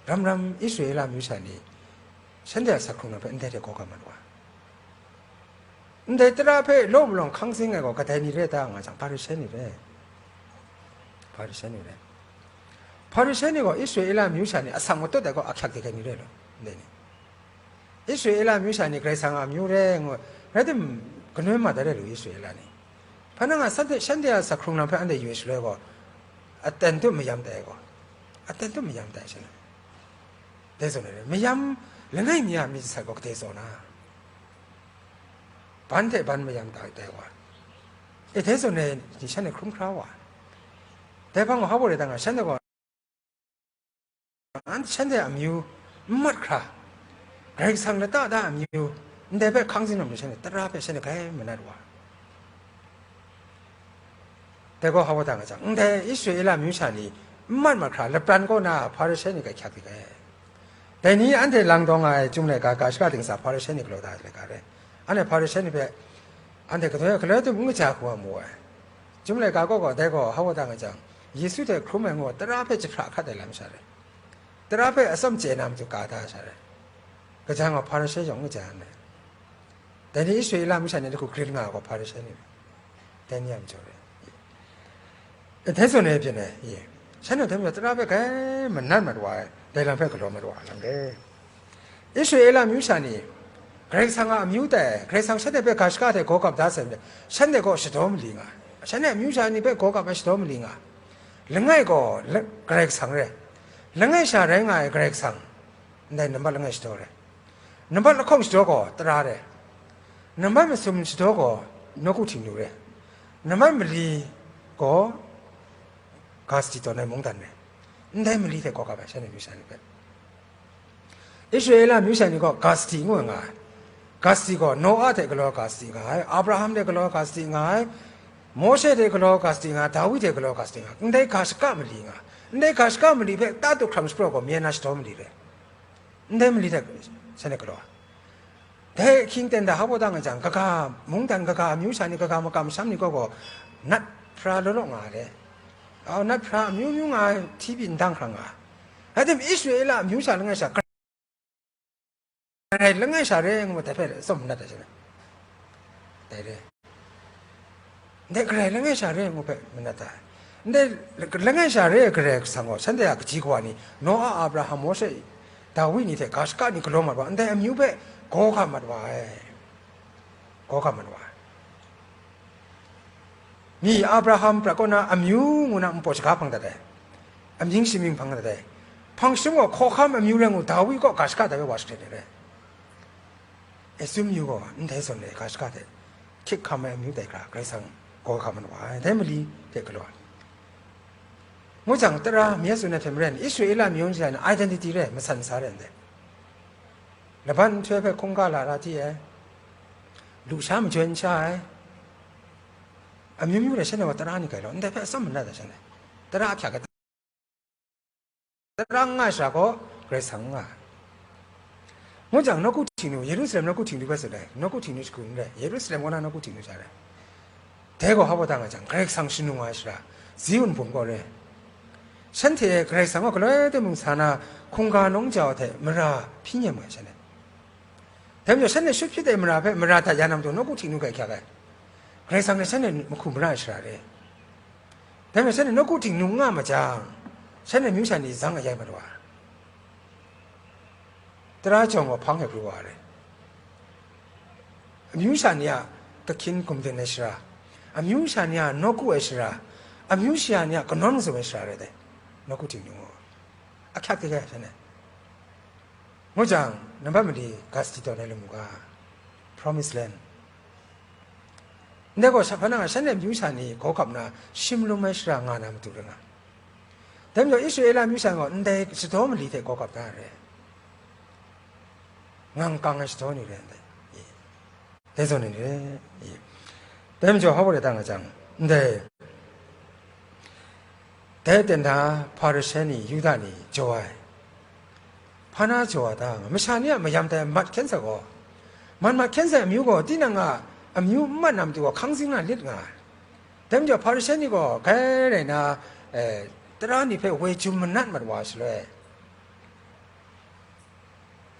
ram ram Israela amyu sha ni shanhte a sak hkrung na hpe ndai hte gaw gam mat wa. Ndai tara hpe law malawng hkang zing ai gaw kadai ni re ta nga jang, Hparishe ni re. Hparishe ni re. Hparishe ni gaw Israela amyu sha ni asak matut ai gaw ahkyak dik ai ni re law, ndai ni. Israela amyu sha ni Karai Kasang a amyu re ngu, Rai tim, kanoi mat ai rai lu, Israela ni. Hpa na nga, shanhte, shanhte a sa hkrung lam hpe anhte yu ai shaloi gaw, aten tu mayam tai gaw, aten tu mayam tai shanhte. Dai zawn ai, mayam langai mi a myit sat gaw kadai zawn na? Ban hte ban mayam tai, tai wa. E, dai zawn ai ni shanhte hkrum hkra wa. Dai hpang gaw, hpa baw rai ta nga, shanhte gaw, an shanhte amyu n mat hkra, Karai Kasang lata da amyu, ndai hpe hkang zing lam ni shanhte tara hpe shanhte grai manat wa. Dai gaw hpa baw ta nga jang, ndai Israela amyu sha ni n mat mat hkra, lapran kaw na Hparishe ni grai hkyak dik ai. Dai ni anhte lang dawng nga ai Chyum laika ga shaga dingsa Hparishe ni galaw da ai laika rai. Anhte Hparishe ni hpe, anhte kadai, galoi tim n kaja hku wa mu ai. Chyum laika kaw gaw, dai gaw hpa baw ta nga jang, Yesu hte hkrum ai ngu, tara hpe jahpra hkat ai lam sha rai. Tara hpe atsawm chye na matu ka da sha rai. Kaja nga Hparishe yawng n kaja ai. Dai ni Israela amyu sha ni lahku grin nga ai gaw Hparishe ni, dai ni a majaw rai. Dai zawn e byin ai, ye. Shanhte hte mung tara hpe grai manat mat wa ai, dai lam hpe galaw mat wa ai lam re. Israela amyu sha ni, Karai Kasang a amyu tai ai, Karai Kasang shanhte hpe ga shaga hte gaw gap da sai, shanhte gaw shadaw mali nga ai. Shanhte amyu sha ni hpe gaw gap ai shadaw mali nga ai. Langai gaw la-, Karai Kasang re. Langai sha rai nga ai Karai Kasang, ndai nambat langai shadaw re. Nambat lahkawng shadaw gaw tara re. Nambat masum shadaw gaw nawku htingnu re. Nambat mali gaw ga sadi tawn ai mungdan re. Ndai mali hte gaw gap ai shanhte amyu sha ni hpe. Israela amyu sha ni gaw ga sadi ngu ai nga ai. Ga sadi gaw Noa hte galaw ga sadi nga ai, Abraham hte galaw ga sadi nga ai, Mawshe hte galaw ga sadi nga ai, Dawi hte galaw ga sadi nga ai. Ndai ga shaka mali nga ai. Ndai ga shaka mali hpe ta tup hkrang shapraw gaw, myen na shadaw mali re. Ndai mali hte shanhte galaw ai. Dai ahkying ten da hpa baw ta nga jang, kaga mungdan, kaga amyu sha ni, kaga makam masham ni gaw gaw, nat hpra law law nga ai re. Au, nat hpra amyu myu nga ai, hti pyi n dang hkrang nga ai. Rai tim, Israela amyu sha langai sha, Karai langai sha re ngu dai hpe tsawm manat ai shanhte. Dai re. Ndai Karai langai sha re ngu hpe manat ai. Ndai langai sha re ai Karai Kasang gaw, shanhte a kaji kawa ni, Noa, Abraham, Mawshe, Dawi ni hte ga shaka ni galaw mat wa, ndai amyu hpe gaw ga mat wa ai. Gaw ga mat wa ai. Mi Abraham prat kaw na amyu ngu na npaw shaga hpang dat ai. Amying shamying hpang dat ai. Hpang shadawn gaw hkawhkam amyu rai ngu, Dawi kaw ga shaka dat ai wa shakret ai rai. Esu myu gaw ndai zawn e ga shaka hte hkyik hkam ai amyu tai hkra, Karai Kasang gaw hkam mat wa ai, dai mali hte galaw ai. Ngu jang, tara mi tsun ai hte maren, Israela amyu sha ni identity rai, masan masa rai ndai. Laban nhtoi hpe hkungga lara di ai, lusha majawn sha ai, amyu myu rai shanhte gaw tara ni grai law, ndai hpe atsawm manat ai shanhte. Tara ahkyak ai, tara n nga ai sara gaw Karai Kasang n nga ai. Ngu jang, nawku htingnu, Yerusalem nawku htingnu hpe tsun ai, nawku htingnu shagu n rai, Yerusalem kaw na nawku htingnu sha rai. Dai gaw hpa baw ta nga jang, Karai Kasang shanu nga ai sara, Ziun bum kaw re. Shanhte e Karai Kasang gaw galoi daimung sa na hkungga nawng jau hte mara hpyi nem ai shanhte. Dai majaw, shanhte shut hpyit ai mara hpe mara dat ya na matu nawku htingnu grai hkyak ai. Karai Kasang hte shanhte mahku mara ai sara re. Dai majaw, shanhte nawku htingnu n nga ma jang, shanhte amyu sha ni zang ayai mat wa ai. Tara jawng gaw hpang e pru wa ai. Amyu sha ni a kahkyin gumden ai sara, amyu sha ni a nawku ai sara, amyu sha ni a kanawn mazum ai sara rai dai, nawku htingnu gaw. Ahkyak dik ai shanhte. Ngu jang, nambat mali ga sadi tawn ai lamu ga, Promised Land. Ndai gaw, sha-, hpa na nga, shanhte amyu sha ni gaw gap na, shim lum ai sara nga na matu rai nga. Dai majaw, Israela amyu sha gaw ndai shadaw mali hte gaw gap da ai re. Ngang kang ai shadaw ni rai ndai. Dai zawn ni re. Dai majaw, hpa baw rai ta nga jang, ndai, dai ten da Hparishe ni, Yuda ni jaw ai. Hpa na jaw ai ta nga, masha ni a mayam tai mat hkyen sa gaw, mat mat hkyen sa ai amyu gaw, tinang a amyu n mat na matu gaw hkang zing na lit nga ai. Dai majaw, Hparishe ni gaw grai rai na, eh, tara ni hpe woi jum manat mat wa ai shaloi,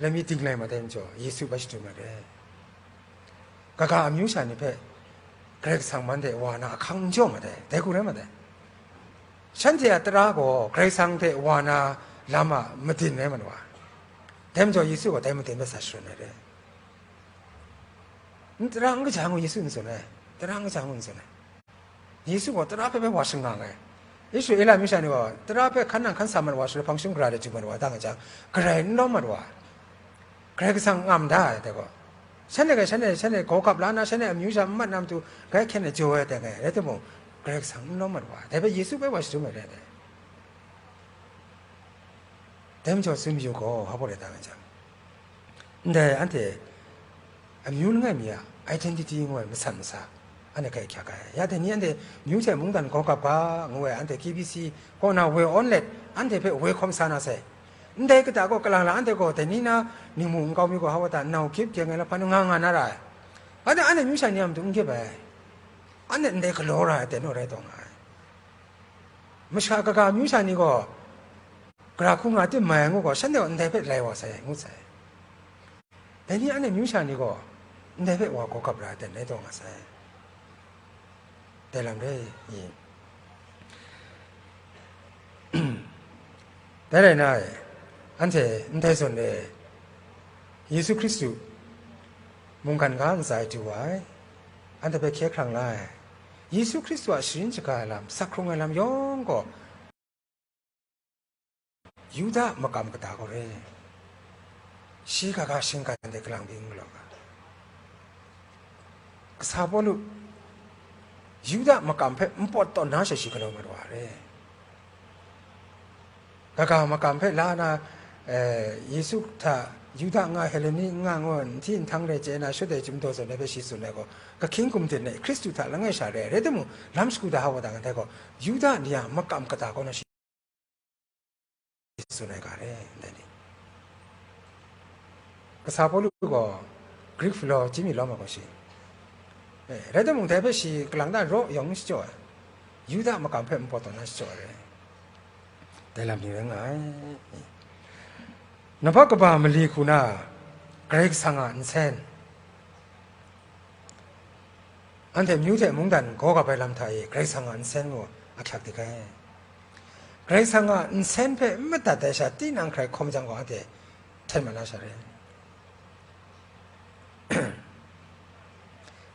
lami ding lai mat ai majaw, Yesu bai shadum ai re. Kaga amyu sha ni hpe Karai Kasang man de wa na ahkang n jaw mat ai, dai hku rai mat ai. Shanhte a tara gaw Karai Kasang hte wa na lam a madin rai mat wa ai. Dai majaw, Yesu gaw dai madin hpe sa sharin ai re. N tara n kaja ngu Yesu n tsun ai, tara n kaja ngu n tsun ai. Yesu gaw tara hpe bai wa shangang ai. Israela amyu sha ni gaw tara hpe hkan nang hkan sa mat wa shaloi hpang shingkang gara de chyu mat wa da nga jang, Karai n lawm mat wa, Karai Kasang ngam da ai dai gaw, shanhte gaw shanhte, shanhte gaw gap la na, shanhte amyu sha n mat na matu grai hkyen na jaw ai dai ngai, rai timung, Karai Kasang n lawm mat wa, dai hpe Yesu bai wa shadum ai rai ai. Dai majaw tsun mayu gaw, hpa baw rai ta nga jang, ndai anhte amyu langai mi a identity ngu ai masat masa, anhte hkai hkyak ai. Ya dai ni anhte myu hte mungdan gaw gap ga ngu ai, anhte K B C kaw na woi awn let, anhte hpe woi hkawm sa na sai. Ndai kata gaw kalang la, anhte gaw dai ni na ningmu nkau mi gaw hpa baw ta nau gyip gyeng ai lahpan nga nga na ra ai. Anhte, anhte myu sha ni a matu n gyip ai. Anhte ndai galaw ra ai aten naw rai taw nga ai. Masha kaga myu sha ni gaw, gara hku nga tim mai ai ngu gaw, shanhte gaw ndai hpe lai wa sai, ngu sai. Dai ni anhte myu sha ni gaw, ndai hpe wa gaw gap ra ai aten rai taw nga sai. Dai lam re i. Dai rai na e, anhte ndai zawn e, Yesu Hkristu mungkan ga ntsa e du wa ai, anhte hpe hkye hkrang la ai, Yesu Hkristu a sharin shaga ai lam, sak hkrung ai lam yawng gaw, Yuda makam kata gaw re, shi ga ga shinggan de kalang byin galaw ga. Kasa Pawlu, Yuda makam hpe npawt tawn na she shi galaw mat wa re. Kaga makam hpe la na, eh, Yesu hta Yuda n nga, Heleni n nga ngu, nhti nhtung re chye na shut ai chyum daw zawn ai hpe shi tsun ai gaw, kahkying gumdin e Hkristu hta langai sha re ai, rai timung, lam shagu da hpa wa da nga dai gaw, Yuda ni a makam kata kaw na shi tsun ai ga re, ndai ni. Kasa Pawlu gaw Greek philology mi lawm ai gaw shi. Eh, rai timung, dai hpe shi kalang da raw yawng n shachyaw ai. Yuda makam hpe npawt tawn na shachyaw ai re. Dai lam ni rai nga ai. Nampak kaba mali hku na, Karai Kasang a nsen, anhte myu hte mungdan gaw gap ai lam hta e Karai Kasang a nsen gaw ahkyak dik ai. Karai Kasang a nsen hpe n madat ai sha tinang hkrai hkawm jang gaw, anhte hten mat na sha re.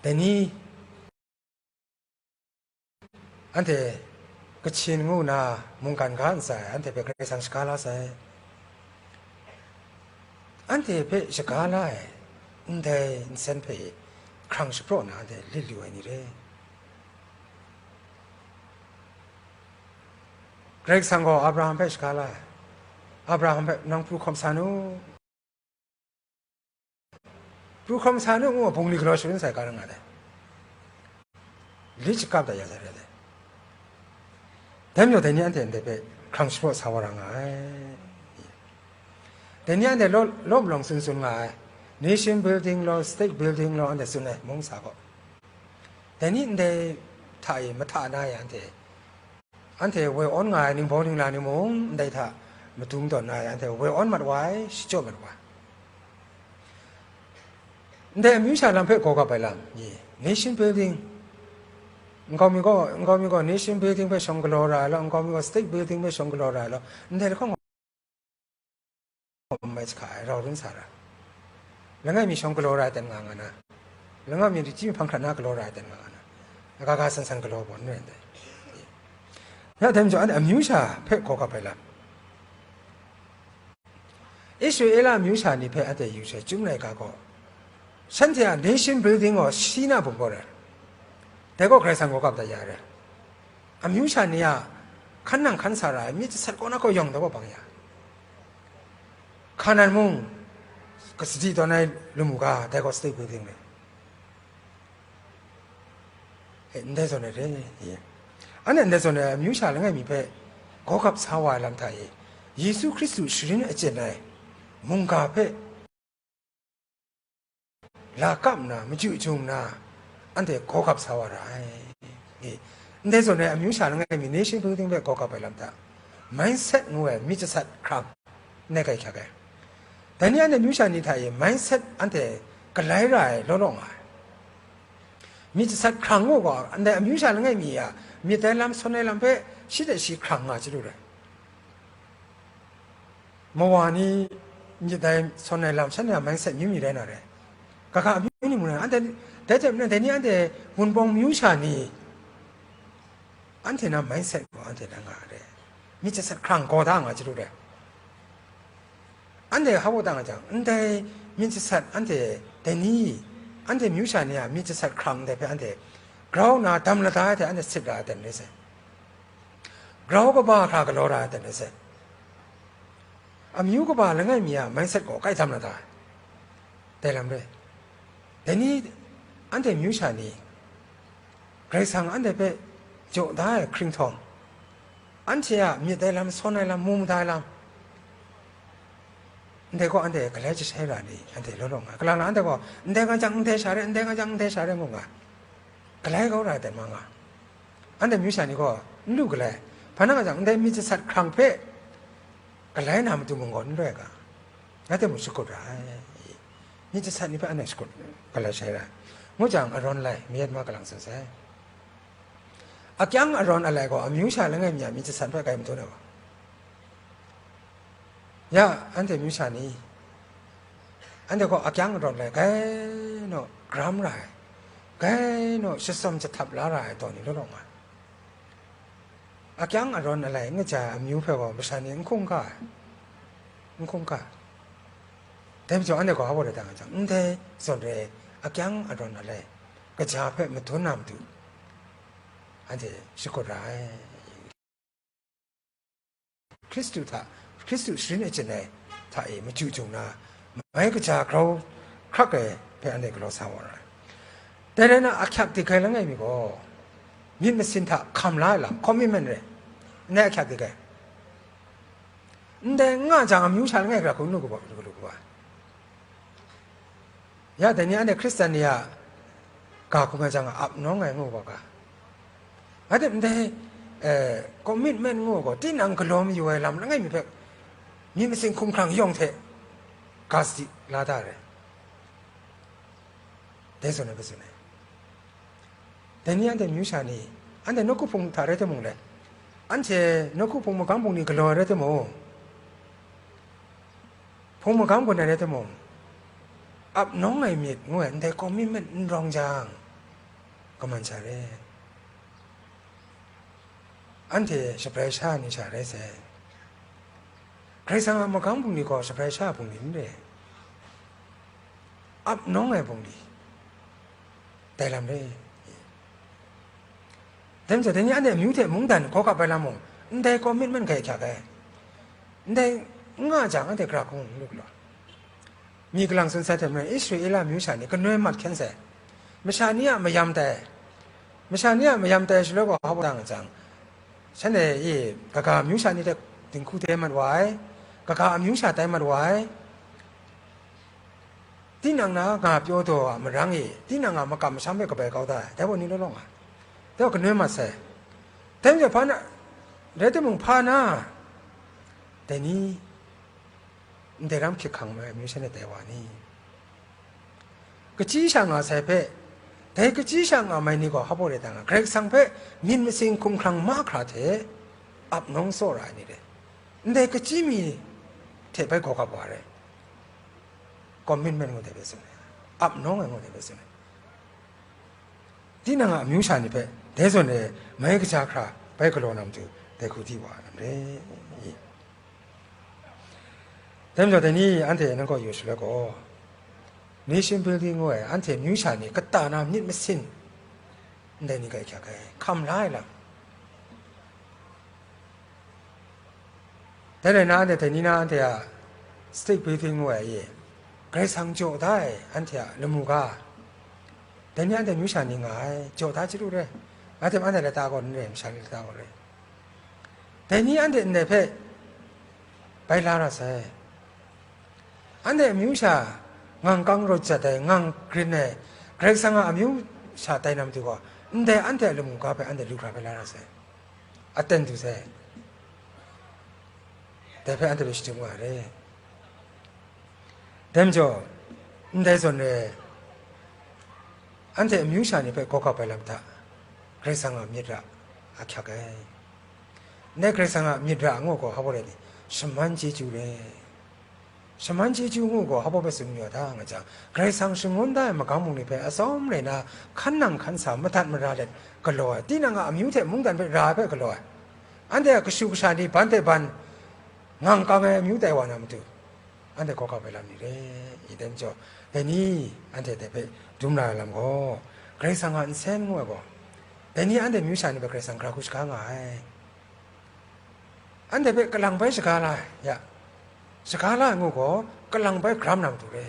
Dai ni, anhte Kachin ngu na mungkan ga ntsa e, anhte hpe Karai Kasang shaga la sai. Anhte hpe shaga la ai ndai nsen hpe hkrang shapraw na anhte lit lu ai ni re. Karai Kasang gaw Abraham hpe shaga la ai. Abraham hpe, "Nang pru hkawm sa nu, pru hkawm sa nu," ngu, bungli galaw shangun sai ga rai nga ai. Lit shakap dat ya sai rai ai. Dai majaw, dai ni anhte ndai hpe hkrang shapraw sa wa ra nga ai. Dai ni anhte law, law malawng tsun tsun nga ai. Nation building law, state building law, anhte tsun ai, mung sa gaw. Dai ni ndai hta e mahta na e anhte, anhte woi awn nga ai ningbau ningla ni mung ndai hta madung tawn na e, anhte woi awn mat wa ai, shachyaw mat wa ai. Ndai amyu sha lam hpe gaw gap ai lam ni, nation building, nkau mi gaw, nkau mi gaw nation building hpe shawng galaw ra ai law, nkau mi gaw state building hpe shawng galaw ra ai law, ndai lahkawng gaw mai sa hka ai, rau run sa ra. Langai mi shawng galaw ra ai ten nga nga na, langai mi ryit ji mi hpang hkrat na galaw ra ai ten nga nga na, aga ga san san galaw gaw n rai ndai. Ya dai majaw, anhte amyu sha hpe gaw gap ai lam, Israela amyu sha ni hpe anhte yu sai, Chyum laika gaw, shanhte a nation building gaw Sina bungkawt ai. Dai gaw Karai Kasang gaw gap dat ya ai rai. Amyu sha ni a hkan nang hkan sa ra ai myit jasat kaw na kaw yawng dai gaw bang ya, Hkanan mung kasadi tawn ai lamu ga, dai gaw state building rai. E, ndai zawn ai re, e. Anhte ndai zawn ai amyu sha langai mi hpe gaw gap sa wa ai lam hta e, Yesu Hkristu sharin achyin ai mungga hpe la kap nna, machyu jung nna, anhte gaw gap sa wa ra ai. E, ndai zawn ai amyu sha langai mi nation building hpe gaw gap ai lam hta, mindset ngu ai myit jasat hkrang, ndai kai hkyak ai. Dai ni anhte amyu sha ni hta e mindset anhte galai ra ai law law nga ai. Myit jasat hkrang ngu gaw, ndai amyu sha langai mi a myit dai lam, sawn ai lam hpe shi hte shi hkrang nga chyalu rai. Mawa ni myit dai, sawn ai lam, shanhte a mindset myu myi rai na rai. Kaga amyu ni mung anhte, dai hte maren dai ni anhte Wunpawng amyu sha ni, anhte na mindset gaw anhte na nga re. Myit jasat hkrang gaw da nga chyalu re. Anhte hpa baw da nga jang, ndai myit jasat anhte dai ni, anhte amyu sha ni a myit jasat hkrang ndai hpe anhte grau na dam lada ai hte anhte sit ra ai ten re sai. Grau kaba hkra galaw ra ai ten re sai. Amyu kaba langai mi a mindset gaw kai dam lada ai. Dai lam re. Dai ni, anhte amyu sha ni, Karai Kasang anhte hpe jaw da ai hkringhtawng, anhte a myit ai lam, sawn ai lam, mu mada ai lam, ndai gaw anhte galai jashai ra ni, anhte law law nga. Kalang na anhte gaw, ndai nga jang ndai sha re, ndai nga jang ndai sha re, ngu nga. Galai kau ra ai ten ma nga. Anhte amyu sha ni gaw, n lu galai. Hpa na nga jang, ndai myit jasat hkrang hpe galai na matu mung gaw n rai ga. Ngai hte mung shakut ra ai. Myit jasat ni hpe anhte shakut galai shai ra ai. Ngu jang, arawn alai, mayat ma kalang tsun sai. Akyang arawn alai gaw, amyu sha langai mi a myit jasat hpe kai madun ai wa. Ya, anhte amyu sha ni, anhte gaw akyang arawn alai, gai naw gram ra ai, gai naw shatsawm jahtap la ra ai taw ni law law nga ai. Akyang arawn alai n kaja ai amyu hpe gaw masha ni n hkungga ai, n hkungga ai. Dai majaw anhte gaw hpa baw rai ta nga jang, ndai zawn re ai, akyang arawn alai kaja hpe madun na matu, anhte shakut ra ai. Hkristu hta, Hkristu sharin achyin ai hta e machyu jung na, mai kaja grau hkrak ai hpe anhte galaw sa wa ra ai. Dai rai na, ahkyak dik ai langai mi gaw, myit masin hta hkam la ai lam, commitment re, ndai ahkyak dik ai. Ndai n nga jang, amyu sha langai gara hkun lu kaba, lu kaba. Ya, dai ni anhte Hkristan ni a ga hkrum ai jang, ap nawng ai ngu gaw ga. Rai tim, ndai, eh, commitment ngu gaw, tinang galaw mayu ai lam langai mi hpe, myit masin hkumhkrang yawng hte ga sadi la da ai. Dai zawn ai hpe tsun ai. Dai ni anhte amyu sha ni, anhte nawku hpung hta rai timung le, anhte nawku hpung magam bungli galaw ai rai timung, hpung magam gun ai rai timung, ap nawng ai myit ngu ai ndai commitment n rawng jang, kaman sha re. Anhte shabrai sha ai ni sha rai sai. Karai Kasang a magam bungli gaw shabrai sha ai bungli n re. Ap nawng ai bungli, dai lam re. Dai majaw, dai ni anhte amyu hte mungdan hkawhkap ai lam mung, ndai commitment hkai hkyak ai. Ndai n nga jang, anhte gara hkung n lu galaw. Myi kalang tsun sai hte maren, Israela amyu sha ni kanoi mat hkyen sai. Masha ni a mayam tai, masha ni a mayam tai shaloi gaw, hpa baw da nga jang, shanhte e kaga amyu sha ni hte dinghku tai mat wa ai, kaga amyu sha tai mat wa ai. Tinang na nga pyaw daw a marang e, tinang a makam masham hpe kabai kau da ai, dai gaw ni law law nga ai. Dai gaw kanoi mat sai. Dai majaw hpa na, rai timung, hpa na, dai ni, ndai ram hkyik hkang mai ai amyu sha ni tai wa ni? Kachyi sha nga sai hpe, dai kachyi sha nga mai ni gaw hpa baw rai ta nga, Karai Kasang hpe myit masin hkumhkrang mahkra hte ap nawng tsaw ra ai ni re. Ndai kachyi mi hte bai gaw kap wa re. Commitment ngu dai bai tsun ai, ap nawng ai ngu dai bai tsun ai. Tinang a amyu sha ni hpe dai zawn e mai kaja hkra bai galaw na matu, dai hku di wa ai lam re. Dai majaw, dai ni anhte nang kaw yu shaloi gaw, nation building ngu ai, anhte amyu sha ni kata na myit masin ndai ni kai hkyak ai, hkam la ai lam. Dai rai na, anhte dai ni na anhte a state building ngu ai e, Karai Kasang jaw da ai anhte a lamu ga, dai ni anhte amyu sha ni nga ai, jaw da chyalu re, rai tim, anhte lata gaw n re, masha ni lata gaw re. Dai ni anhte ndai hpe bai la ra sai. Anhte amyu sha ngang kang rawt jat ai, ngang grin ai, Karai Kasang a amyu sha tai na matu gaw, ndai anhte a lamu ga hpe anhte lu hkra bai la ra sai. Aten du sai. Dai hpe anhte hpe shadum nga re. Dai majaw, ndai zawn re, anhte amyu sha ni hpe gaw kap ai lam hta, Karai Kasang a myit ra ahkyak ai. Ndai Karai Kasang a myit ra ngu gaw hpa baw rai ni, shaman chyeju re. Shaman chyeju ngu gaw hpa baw hpe tsun mayu ai hta nga jang, Karai Kasang shangun da ai magam bungli hpe atsawm rai na, hkan nang hkan sa, madat mara let galaw ai, tinang a amyu hte mungdan hpe ra ai hpe galaw ai, anhte a kashu kasha ni ban hte ban ngang kang ai amyu tai wa na matu, anhte hkawhkam ai lam ni re i? Dai majaw, dai ni anhte dai hpe dum ra ai lam gaw, Karai Kasang a nsen ngu ai gaw, dai ni anhte myu sha ni hpe Karai Kasang gara hku shaga nga ai. Anhte hpe kalang bai shaga la ai, ya, shaga la ai ngu gaw, kalang bai garam na matu re,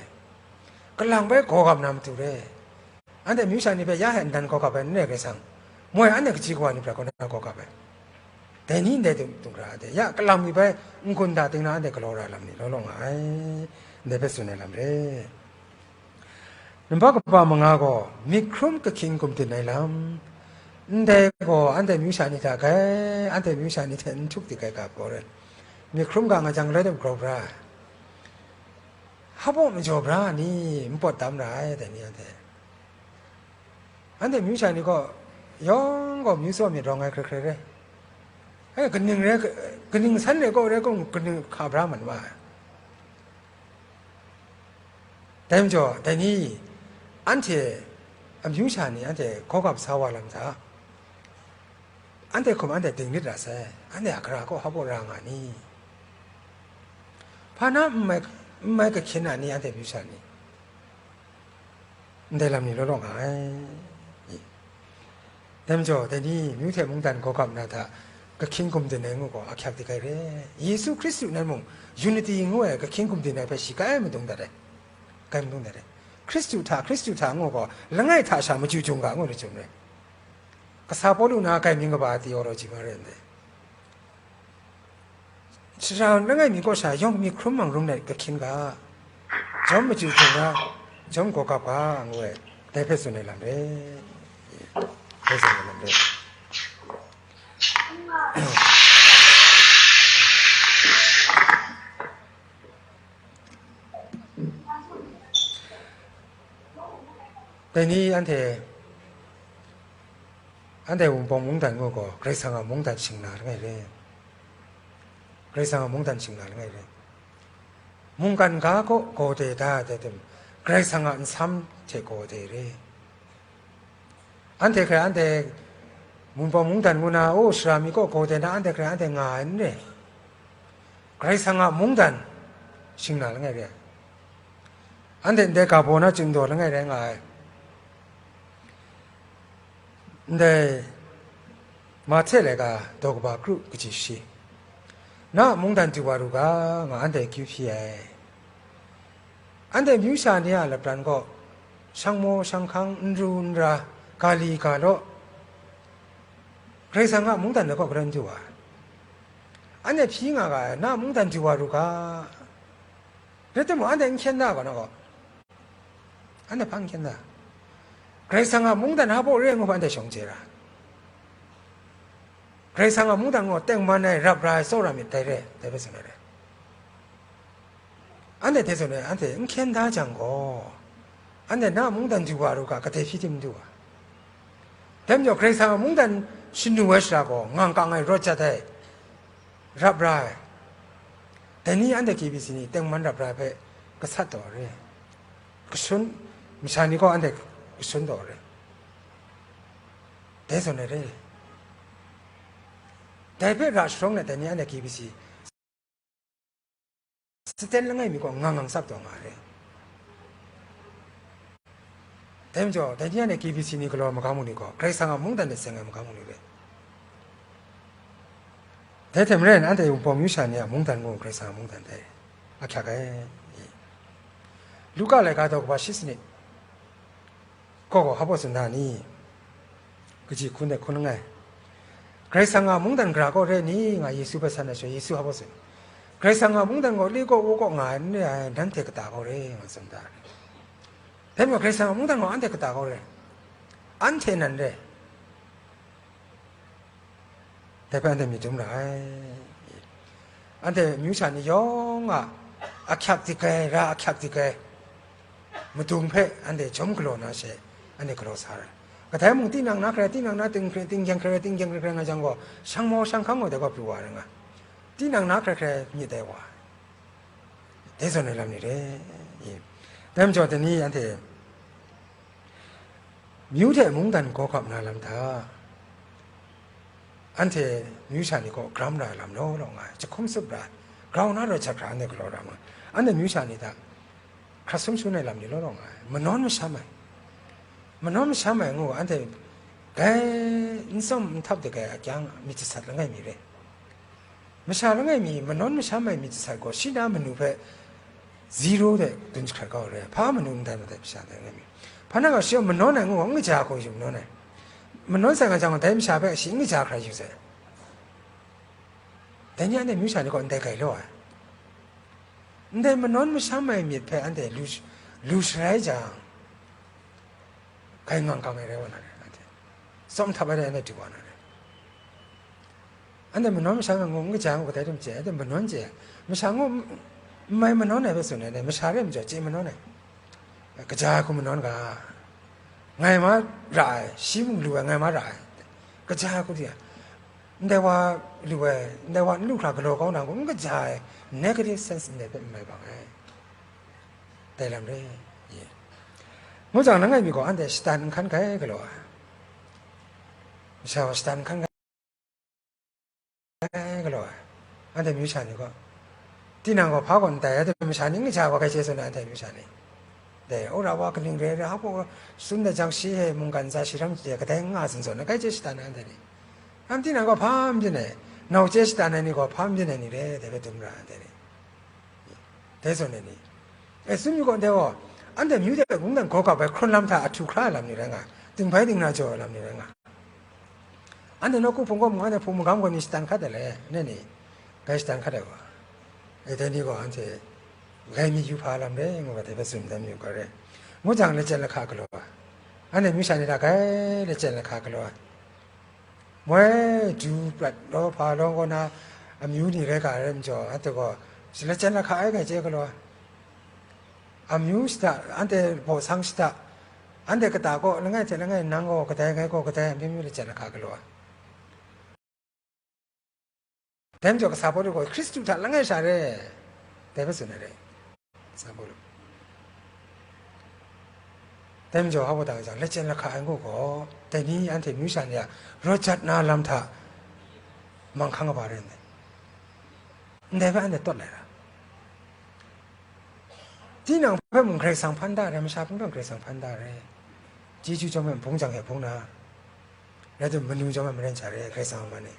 kalang bai gawgap na matu re. Anhte myu sha ni hpe ya hte ndan gawgap ai n re, Karai Kasang, moi anhte kaji kawa ni hpe gaw na gawgap ai. Dai ni ndai dung, dung ra ai hte, ya, kalang mi bai n-gun da ting na anhte galaw ra ai lam ni law law nga ai, ndai hpe tsun ai lam re. Nambat kaba manga gaw, myit hkrum kahkying gumdin ai lam. Ndai gaw anhte myu sha ni hta kai, anhte myu sha ni hte n htuk dik ai ga gaw rai. Myit hkrum ga nga jang, loi dem grau bra ai, hpa baw majaw bra ni, npawt dam ra ai, dai ni anhte. Anhte myu sha ni gaw, yawng gaw myu tsaw myit rawng ai hkrai hkrai rai. E, kaning rai, kaning san rai gaw rai, kaning hka bra man wa ai. Dai majaw, dai ni, anhte amyu sha ni anhte hkawhkam sa wa lam hta, anhte hkum anhte dinglit ra sai, anhte a gara kaw hpa baw ra nga ni? Hpa na n mai, n mai kahkyin a ni, anhte myu sha ni? Ndai lam ni law law nga ai. Dai majaw, dai ni, myu hte mungdan gawgap na hta kahkying gumdin ai ngu gaw, ahkyak dik ai re. Yesu Hkristu nan mung, unity ngu ai kahkying gumdin ai hpe shi kai madung dat ai, kai madung dat ai. Hkristu hta, Hkristu hta ngu gaw, langai hta sha machyu jung ga ngu ai chyum rai. Kasa Pawlu na kai mying kaba theology ma rai ndai. Sara langai mi kaw sha yawng myit hkrum mang rum let kahkyin ga, jawm machyu jung ga, jawm gawgap ga ngu ai, dai hpe tsun ai lam re. Dai tsun ai lam re. Dai ni anhte, anhte Wunpawng mungdan ngu gaw, Karai Kasang a mungdan shingla langai re. Karai Kasang a mungdan shingla langai re. Mungkan ga kaw gaw de da ai hte tim, Karai Kasang a nsam hte gaw de re. Anhte hkrai anhte Wunpawng mungdan ngu na, o, sara mi kaw gaw de na, anhte hkrai anhte nga ai n re. Karai Kasang a mungdan shingla langai re. Anhte ndai ga baw na ching daw langai rai nga ai. Ndai Mahte laika daw kaba kru kaji shi, na a mungdan du wa ru ga, nga anhte akyu hpyi ai. Anhte myu sha ni a lapran gaw, shang maw shang hkang, n ru n ra, ga li ga law, Karai Kasang a mungdan de kaw garan du wa ai. Anhte hpyi nga ga ai, na a mungdan du wa ru ga, rai timung, anhte n hkyen da gaw na gaw, anhte hpa n hkyen da? Karai Kasang a mungdan hpa baw re ai ngu hpe anhte shawng chye ra. Karai Kasang a mungdan gaw tengman ai, rap ra ai, tsawra myit dai re, dai hpe tsun ai re. Anhte hte zawn e, anhte n hkyen da jang gaw, anhte na a mungdan du wa ru ga, kadai hpyi tim n du wa. Dai majaw, Karai Kasang a mungdan shanu ai sara gaw, ngang kang ai, rawt jat ai, rap ra ai. Dai ni anhte K B C ni tengman rap ra ai hpe gasat taw ai re. Kashun, masha ni gaw anhte kashun taw ai re. Dai zawn ai re. Dai hpe ra sharawng let dai ni anhte K B C, Satan langai mi gaw ngang ngang tsap taw nga ai re. Dai majaw, dai ni anhte K B C ni galaw ai magam bungli gaw, Karai Kasang a mungdan hte seng ai magam bungli re. Dai hte maren, anhte Wunpawng myu sha ni a mungdan gaw Karai Kasang a mungdan dai, ahkyak ai. Luka laika daw kaba shi sanit, kaw gaw hpa baw tsun da ni? Kaji hku ndai hkun langai, Karai Kasang a mungdan gara kaw re ni, nga Yesu hpe san ai shaloi, Yesu hpa baw tsun, Karai Kasang a mungdan gaw le kaw, wo kaw nga ai n re ai, nanhte kata kaw re, nga tsun da. Dai majaw, Karai Kasang a mungdan gaw anhte kata kaw re, anhte nan re. Dai hpe anhte myit dum ra ai. Anhte myu sha ni yawng a ahkyak dik ai, ra ahkyak dik ai madung hpe anhte jawm galaw na she, anhte galaw sa ai. Kadai mung, tinang na hkrai, tinang na ting hkrai, tinggyeng hkrai, tinggyeng hkrai nga jang gaw, shang maw shang hkang gaw dai gaw pru wa ai rai nga, tinang na hkrai hkrai myit dai wa ai. Dai zawn ai lam ni re. Dai majaw, dai ni anhte myu hte mungdan gaw hkap na lam hta, anhte myu sha ni kaw gram ra ai lam law law nga ai, jahkum tsup ra ai, grau na rawt jat hkra anhte galaw ra nga ai. Anhte myu sha ni hta hkrat sum shangun ai lam ni law law nga ai, manawn masham ai. Manawn masham ai ngu, anhte gai n tsawm n htap de gai a kyang myit jasat langai mi re. Masha langai mi manawn masham ai myit jasat gaw, shi na manu hpe zero de dun jahkrat kau re, hpa manu n dan ai masha langai mi. Hpa na gaw shi manawn ai ngu gaw, n kaja hku shi manawn ai. Manawn sai nga jang, dai masha hpe shi n kaja hkra yu sai. Dai ni anhte myu sha ni gaw ndai gai law ai. Ndai manawn masham ai myit hpe anhte lu, lu sharai jang, gai ngang kang ai rai wa na re, anhte tsawm htap ai rai, anhte du wa na re. Anhte manawn masham ai ngu, n kaja ngu kadai dum chye, anhte manawn chye, masha ngu, n mai manawn ai hpe tsun ai, masha re majaw chye manawn ai. Kaja ai hku manawn ga, ngai ma ra ai, shi mung lu ai, ngai ma ra ai, kaja ai hku di ai. Ndai wa lu ai, ndai wa n lu hkra galaw kau na ngu, n kaja ai, negative sense ndai hpe n mai bang ai. Dai lam re, ye. Ngu jang, langai mi gaw anhte shatan n hkan gai galaw ai. Masha gaw shatan n hkan gai galaw ai. Anhte myu sha ni gaw, tinang gaw hpa gaw n tai, anhte masha ni n kaja gaw gai chye tsun ai, anhte myu sha ni. Dai, wora wa kaning re ai, hpa gaw tsun dat jang, shi e mungkan ntsa shi hkam chye, kadai n nga tsun tsun ai, gai chye shatan ai anhte ni. Ram tinang gaw hpa n byin ai, nau chye shatan ai ni gaw hpa n byin ai ni re, dai hpe dum ra ai anhte ni. Dai zawn ai ni, e, tsun yu gaw, ndai gaw, anhte myu de mungdan gaw hkap ai hkrun lam hta ahtu hkra ai lam ni rai nga, dingbai dingna jaw ai lam ni rai nga. Anhte nawku hpung gaw, anhte hpung magam gaw ni shatan hkat ai le, ne ni, gai shatan hkat ai wa. E, dai ni gaw anhte gai mi yu hpa lam re, ngu ga dai hpe tsun dan yu ga re. Ngu jang, lachyet lahka galaw ai. Anhte myu sha ni hta gai lachyet lahka galaw ai. Moi du prat law, hpa law kaw na amyu ni rai ga ai rai majaw, anhte gaw lachyet lahka ai ngai chye galaw ai. Amyu shada, anhte baw sang shada, anhte kata kaw langai hte langai, nang gaw kadai, ngai gaw kadai, amyu myu lachyet lahka galaw ai. Dai majaw kasa Pawlu gaw Hkristu hta langai sha re, dai hpe tsun ai re. Sa gaw lu. Dai majaw, hpa baw ta jang, lachyet lahka ai ngu gaw, dai ni anhte myu sha ni a rawt jat na lam hta manghkang kaba rai ndai. Ndai hpe anhte tawt lai ra. Tinang hpe mung Karai Kasang hpan da re, masha hpung hpe mung Karai Kasang hpan da re. Chyeju chyawm ai bung jang hte bung na, rai timung, manu chyawm ai maren sha re, Karai Kasang a man e.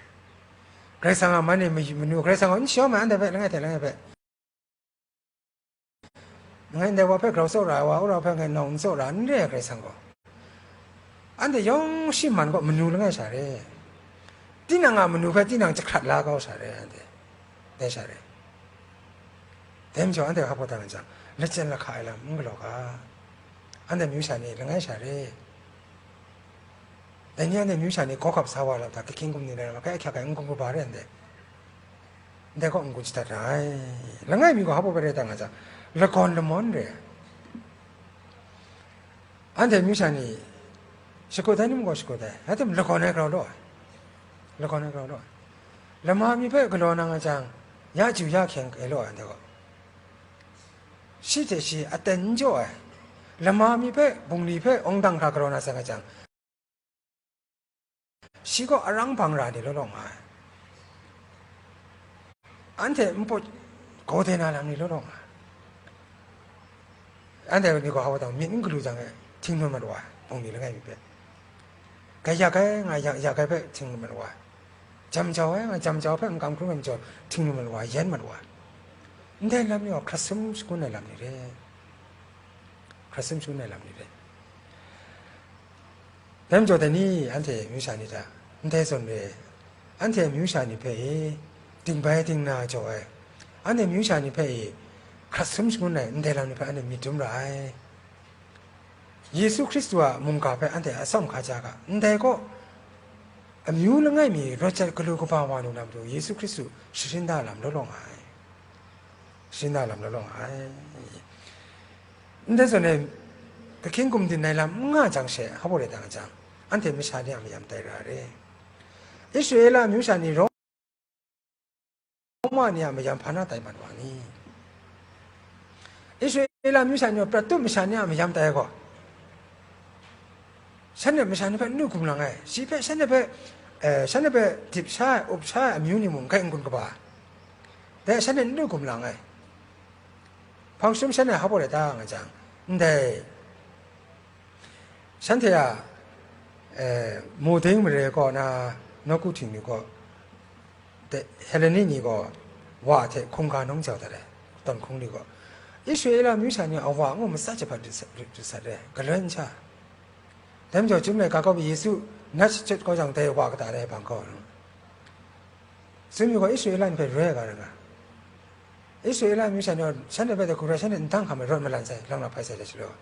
Karai Kasang a man e, manu, Karai Kasang gaw n shayawm ai, anhte hpe langai hte langai hpe. Ngai ndai wa hpe grau tsaw ra ai wa, wora hpe ngai nau n tsaw ra, n re ai Karai Kasang gaw. Anhte yawng shi man gaw manu langai sha re. Tinang a manu hpe tinang jahkrat la kau sha re, anhte. Dai sha re. Dai majaw, anhte hpa baw ta na jang, lachyet lahka ai lam n galaw ga. Anhte myu sha ni langai sha re. Dai ni anhte myu sha ni gaw hkap sa wa lam hta, kahkying gumhpraw ni rai nga, kai ahkyak ai n-gun kaba re ndai. Ndai kaw n-gun shadat ra ai. Langai mi gaw hpa baw bai rai ta nga jang, lagawn lamawn re ai. Anhte myu sha ni shakut ai ni mung gaw shakut ai, rai timung, lagawn ai grau law ai. Lagawn ai grau law ai. Lama mi hpe galaw na nga jang, ya chyu ya hkyeng ai law ai, anhte gaw. Shi hte shi aten n jaw ai. Lama mi hpe, bungli hpe, awngdang hkra galaw na sai nga jang, shi gaw arang bang ra ni law law nga ai. Anhte npawt gaw de na lam ni law law nga ai. Anhte ni gaw hpa baw ta, myit n galu jang e, htingnu mat wa ai, bungli langai mi hpe. Gai yak ai, nga yak, yak ai hpe htingnu mat wa ai. Jam jau ai, nga jam jau ai hpe, n kam hkrum ai majaw, htingnu mat wa ai, yen mat wa ai. Ndai lam ni gaw hkrat sum shangun ai lam ni re. Hkrat sum shangun ai lam ni re. Dai majaw, dai ni anhte myu sha ni hta ndai zawn re, anhte myu sha ni hpe e dingbai dingna jaw ai, anhte myu sha ni hpe e hkrat sum shangun ai ndai lam ni hpe anhte myit dum ra ai. Yesu Hkristu a mungga hpe anhte atsawm hkaja ga, ndai gaw amyu langai mi rawt jat galu kaba wa nu na matu, Yesu Hkristu sharin da lam law law nga ai. Sharin da lam law law nga ai. Ndai zawn e, kahkying gumdin ai lam n nga jang she, hpa baw rai ta nga jang, anhte masha ni a mayam tai ra re. Israela amyu sha ni Roma ni a mayam hpa na tai mat wa ni? Israela amyu sha ni gaw prat tup masha ni a mayam tai ai gaw, shanhte masha ni hpe n lu gumlang ai, shi hpe shanhte hpe, eh, shanhte hpe dip sha ai, up sha ai amyu ni mung grai n-gun kaba, dai shanhte n lu gumlang ai. Hpang shum shanhte hpa baw rai ta nga jang, ndai shanhte a, eh, moding mare kaw na, nawku htingnu kaw, de, Heleni ni gaw wa hte hkungga nawng jau dat ai, tawn hkungli gaw, Israela amyu sha ni a wa ngu matsat jahpat dut sat, dut sat ai, galoi n sha. Dai majaw, Chyum laika kaw Yesu nat shachyut kau jang, dai wa kata dai hpang gaw, Chyum yu gaw Israela ni hpe roi ai ga rai nga. Israela amyu sha ni gaw shanhte hpe dai hku rai, shanhte ndang hkam ai rawt malan sai, langlak hpai sai dai shalaw,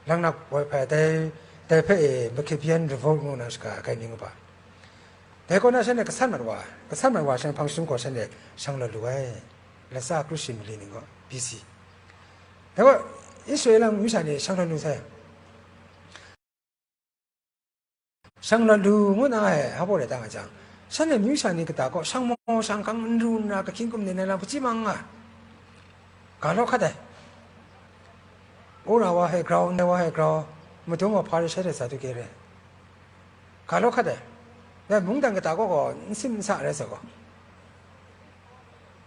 langlak woi hpai, dai, dai hpe e Maccabean Revolt ngu na shaga ai, grai mying kaba. Dai kaw na shanhte kasan mat wa, kasan mat wa, shanhte hpang shum gaw shanhte shang lawt lu ai, latsa kru shi mali ning gaw, B C. Dai gaw, Israela amyu sha ni shang lawt lu sai. Shang lawt lu ngu na ai hpa baw rai ta nga jang, shanhte myu sha ni kata kaw shang maw shang hkang n ru nna, kahkying gumdin ai lam hpaji mang nga, ga law hkat ai. Wora wa hpe grau, ndai wa hpe grau, madung wa Hparishe hte Saduke re, ga law hkat ai. Dai mungdan kata kaw gaw n sim n sa rai sa gaw,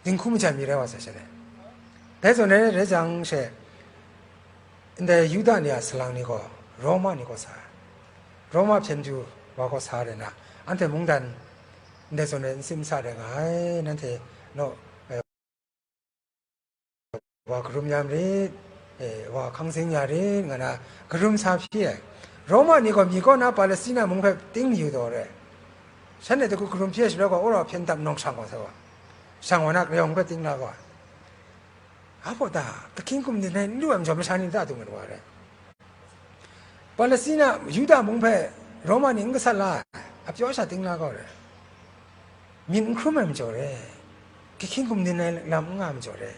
dinghku majan mi rai wa sai shaloi, dai zawn rai, rai jang she, ndai Yuda ni a salang ni gaw Roma ni kaw sa ai, Roma hpyen du wa kaw sa rai na, anhte mungdan ndai zawn rai n sim n sa rai nga ai, nanhte naw, eh, wa karum ya marit, eh, wa hkang zing ya rit, nga na karum sa hpyi ai. Roma ni gaw myi kaw na Palestina mung hpe ting mayu taw re. Shanhte dai hku karum hpyi ai shaloi gaw, wora hpyen dap nawng shang wa sai wa, shang wa na, kayawng hpe ting la gaw, a baw ta, kahkying gumdin ai n lu ai majaw, masha ni ta dung mat wa re. Palestina, Yuda mung hpe Roma ni n gasat la ai, a pyaw sha ting la gaw re. Myit n hkrum ai majaw re, kahkying gumdin ai lam n nga ai majaw re,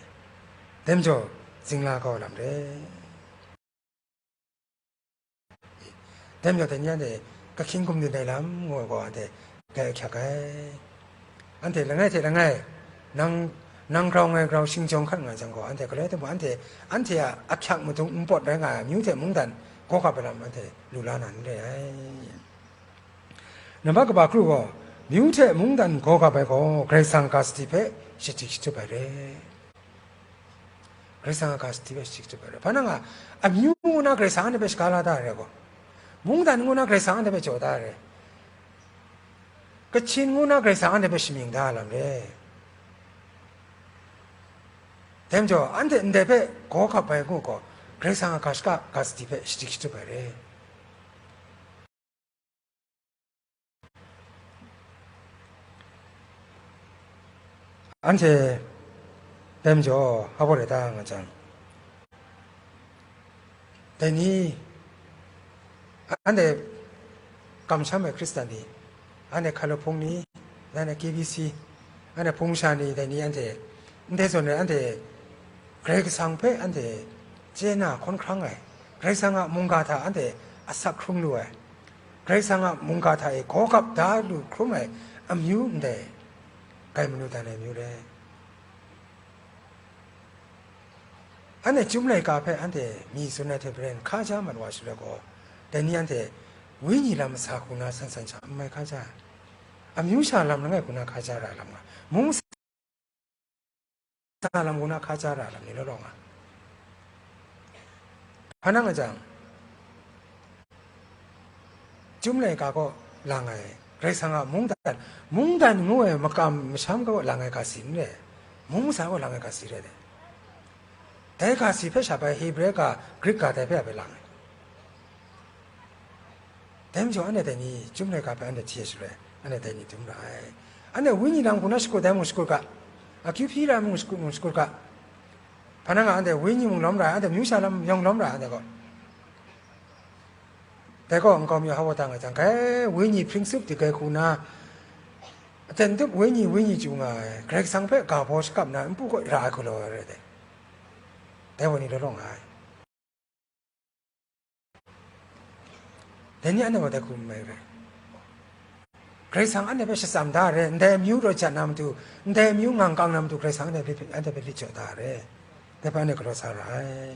dai majaw zingla kau ai lam re. Dai majaw dai ni anhte kahkying gumdin ai lam ngu ai gaw, anhte grai ahkyak ai. Anhte langai hte langai, nang, nang grau ngai grau shingjawng hkat nga jang gaw, anhte galoi hte mung anhte, anhte a ahkyak madung npawt rai nga ai amyu hte mungdan gaw gap ai lam anhte lu la na n re ai. Nambat kaba kru gaw, myu hte mungdan gaw gap ai gaw, Karai Kasang a ga sadi hpe shadik shatup ai re. Karai Kasang a ga sadi hpe shadik shatup ai re. Hpa nang a, amyu ngu na Karai Kasang anhte hpe shaga la da ai re gaw, mungdan ngu na Karai Kasang anhte hpe jaw da ai re. Kachin ngu na Karai Kasang anhte hpe shamying da ai lam re. Dai majaw, anhte ndai hpe gaw gap ai ngu gaw, Karai Kasang a ga shaka, ga sadi hpe shadik shatup ai re. Anhte dai majaw, hpa baw rai ta nga jang, dai ni, anhte kamsham ai Hkristan ni, anhte hkalup hpung ni, anhte K B C, anhte hpung sha ni, dai ni anhte, ndai zawn ai anhte Karai Kasang hpe anhte chye na hkawn hkrang ai, Karai Kasang a mungga hta anhte asak hkrung lu ai, Karai Kasang a mungga hta e gaw gap da lu hkrum ai amyu ndai, grai manu dan ai amyu re. Anhte Chyum laika hpe anhte mi tsun ai hte maren hka ja mat wa shaloi gaw, dai ni anhte wenyi lam masa hku na san san sha n mai hka ja ai, amyu sha lam langai hku na hka ja ra ai lam nga, mung masa lam hku na hka ja ra ai lam ni law law nga. Hpa nang a jang, Chyum laika kaw lang ai Karai Kasang a mungdan, mungdan ngu ai makam masham kaw lang ai ga si n re, mung masa kaw lang ai ga si rai dai. Dai ga si hpe sha bai Hebre ga, Grik ga dai hpe a bai lang ai. Dai majaw, anhte dai ni Chyum laika hpe anhte hti ai shaloi, anhte dai ni dum ra ai. Anhte wenyi lam hku na shakut dai mung shakut ga, akyu hpyi ra ai mung shakut mung shakut ga, hpa nang a anhte wenyi mung lawm ra ai, anhte amyu sha lam yawng lawm ra ai, anhte gaw. Dai gaw nkau mi hpa baw ta nga jang, grai wenyi hpring tsup di grai hku na, aten tup wenyi wenyi chyu nga ai, Karai Kasang hpe ga baw shakap na npu kaw ra ai hku law ai rai dai. Dai wa ni law law nga ai. Dai ni anhte gaw dai hku n mai re. Karai Kasang anhte hpe shatsam da re, ndai amyu raw jat na matu, ndai amyu ngang kang na matu, Karai Kasang anhte hpe, anhte hpe lit jaw da re. dai hpe anhte galaw sa ra ai.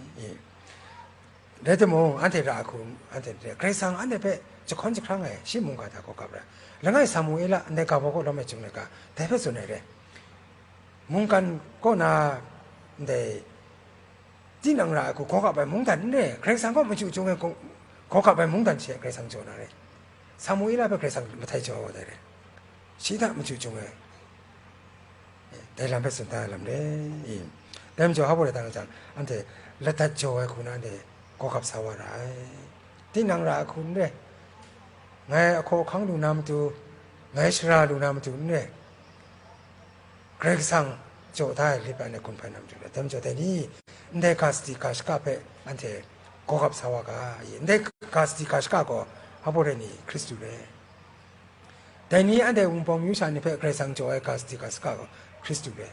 Rai timung, anhte ra ai hku, anhte Karai Kasang anhte hpe jahkawn jahkrang ai, shi mungga hta gaw gap ra ai. Langai Samuela ndai ga baw kaw lawm ai chyum ai ga, dai hpe tsun ai re. Mungkan kaw na ndai tinang ra ai hku gaw gap ai mungdan n re, Karai Kasang kaw machyu chyung ai gaw, gaw gap ai mungdan she Karai Kasang jaw na re. Samuela hpe Karai Kasang mahtai jaw ai wa dai re. Shi hta machyu chyung ai. Dai lam hpe tsun da ai lam re i? Dai majaw, hpa baw rai tang jang, anhte ladat jaw ai hku na anhte gaw gap sa wa ra ai. Tinang ra ai hku n re, ngai ahkaw ahkang lu na matu, ngai shara lu na matu n re, Karai Kasang jaw da ai lit hpe anhte gun hpai na matu re. Dai majaw, dai ni ndai ga sadi ga shaka hpe anhte gaw gap sa wa ga i? Ndai ga sadi ga shaka gaw hpa baw rai ni? Hkristu re. Dai ni anhte Wunpawng myu sha ni hpe Karai Kasang jaw ai ga sadi ga shaka gaw Hkristu re.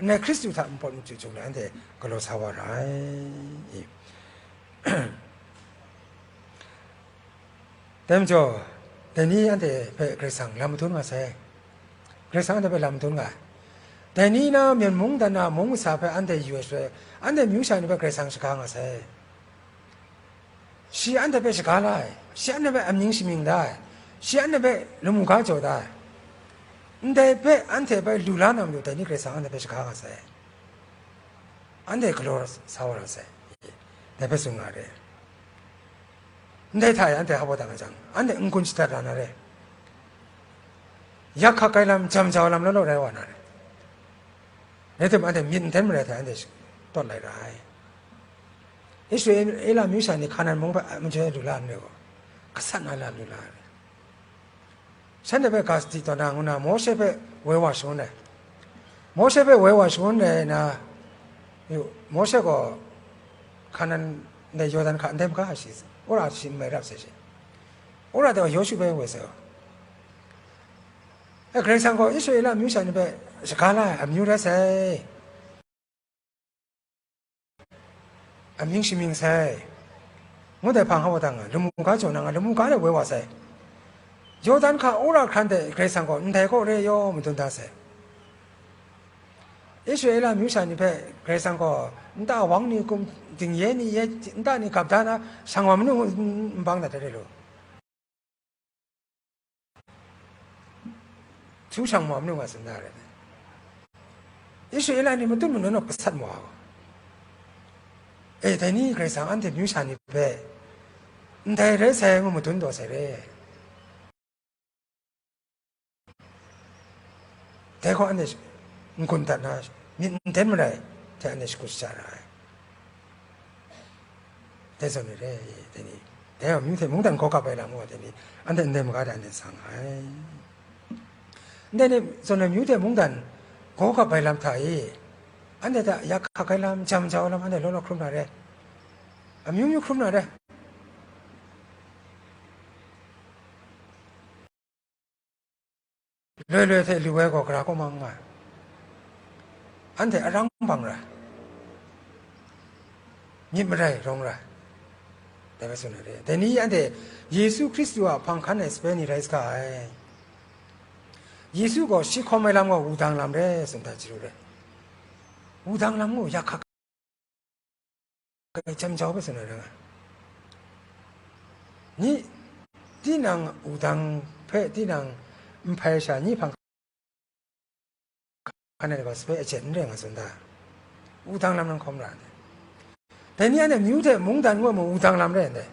Ngai Hkristu hta npawt machyu chyung let anhte galaw sa wa ra ai. Dai majaw, dai ni anhte hpe Karai Kasang lam madun nga sai. Karai Kasang anhte hpe lam madun nga ai. Dai ni na myen mungdan na mung masa hpe anhte yu ai shaloi, anhte myu sha ni hpe Karai Kasang shaga nga sai. Shi anhte hpe shaga la ai, shi anhte hpe amying shamying da ai, shi anhte hpe lamu ga jaw da ai, ndai hpe anhte hpe lu la na matu dai ni Karai Kasang anhte hpe shaga nga sai. Anhte galaw sa wa ra sai, dai hpe tsun nga re. Ndai hta e anhte hpa baw rai tang jang, anhte n-gun shadat ra na re, yak hkak ai lam, jam jau ai lam law law rai wa na re. Rai timung, anhte myit n ten marai hte anhte tawt lai ra ai. Israela myu sha ni Hkanan mung hpe a majaw lu la nre gaw, gasat na lam lu la ai. Shanhte hpe ga sadi tawn na ngu na, Mawshe hpe woi wa shangun ai. Mawshe hpe woi wa shangun ai na, yu, Mawshe gaw Hkanan ndai Yawdan hka ndai maga shi, wora shi n mai rap sai she. Wora de wa Yawshu hpe woi sai wa. E, Karai Kasang gaw Israela myu sha ni hpe shaga la ai amyu rai sai, amying shamying sai, ngut ai hpang hpa baw rai tang, lamu ga jaw na nga, lamu ga de woi wa sai. Yawdan hka wora hkran de Karai Kasang gaw ndai kaw re yaw madun da sai. Israela myu sha ni hpe Karai Kasang gaw nta wang ni, kum dingye ni, ye nta ni gap da na, shang wa manu n bang dat re lu. Htu shang ma manu nga tsun da ai. Israela ni matut manu naw gasat ma ai. E, dai ni Karai Kasang anhte myu sha ni hpe ndai rai sai ngu madun taw sai re. Dai gaw anhte n-gun dat na, myit n ten marai hte anhte shakut shaja ra ai. Dai zawn ni re, dai ni, dai gaw myu hte mungdan gaw gap ai lam gaw, dai ni, anhte ndai maga de anhte sang ai. Ndai ni zawn ni myu hte mungdan gaw gap ai lam hta e, anhte hta yak hkak ai lam, jam jau ai lam, anhte law law hkrum na re, amyu myu hkrum na re. Loi loi hte lu ai gaw gara kaw mang nga ai. Anhte arang bang ra, myit marai rawng ra, dai bai tsun ai re. Dai ni anhte Yesu Hkristu a hpang hkan ai sape ni rai saga ai. Yesu gaw shi hkawm ai lam gaw wudang lam re tsun da chyaru re. Wudang lam gaw yak hkak ai jam jau hpe tsun ai rai nga. Ni, tinang wudang hpe tinang n hpai sha, ni hpang hkan ai gaw sape ajen n rai nga tsun da. Wudang lam nan hkawm ra ndai. Dai ni anhte myu hte mungdan ngu ai mung wudang lam rai ndai.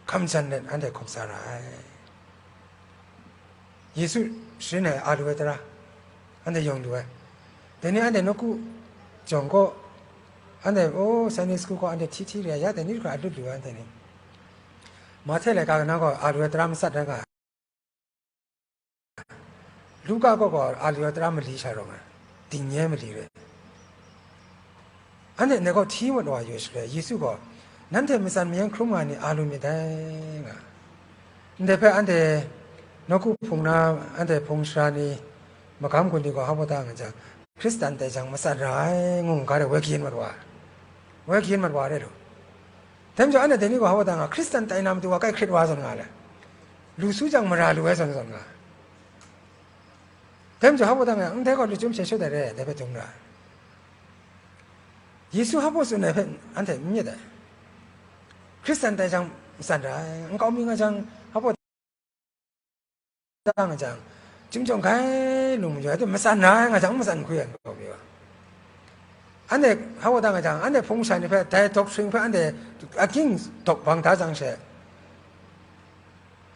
Hkam jan let anhte hkawm sa ra ai. Yesu sharin ai a lu ai tara, anhte yawng lu ai. Dai ni anhte nawku jawng kaw, anhte, o, Sunday school kaw anhte hti hti re ai, ya dai ni hkra a lut lu ai, anhte ni. Mahte laika kaw a lu ai tara matsat rai nga ai. Luka kaw gaw a lu ai tara mali sha rawng ai, dingye mali re. Anhte ndai gaw hti mat wa yu shaloi, Yesu gaw, "Nanhte matsan mayan hkrum nga ni a lu myit dai," nga. Ndai hpe anhte nawku hpung na, anhte hpung sara ni, magam gun ni gaw hpa baw rai tang nga jang, Hkristan tai jang matsat ra ai, ngu nga re, woi kayin mat wa, woi kayin mat wa re lu. Dai majaw, anhte dai ni gaw hpa baw rai tang nga, Hkristan tai na matu wa kai hkrit wa zawn nga le, lu su jang mara lu ai zawn zawn nga. Dai majaw, hpa dang yang, ndai gaw lachyum hte shut ai re, dai hpe dum ra. Yesu hpa tsun ai hpe anhte n myit ai. Hkristan tai jang matsan ra ai, nkau mi nga jang, hpa dang jang, chyum jawng gai lung majaw, matsan ra ai nga jang, matsan hkwi ai nkau mi wa. Anhte hpa dang jang, anhte hpung sha ni hpe, dai doctrine hpe anhte aking dawk bang da jang she,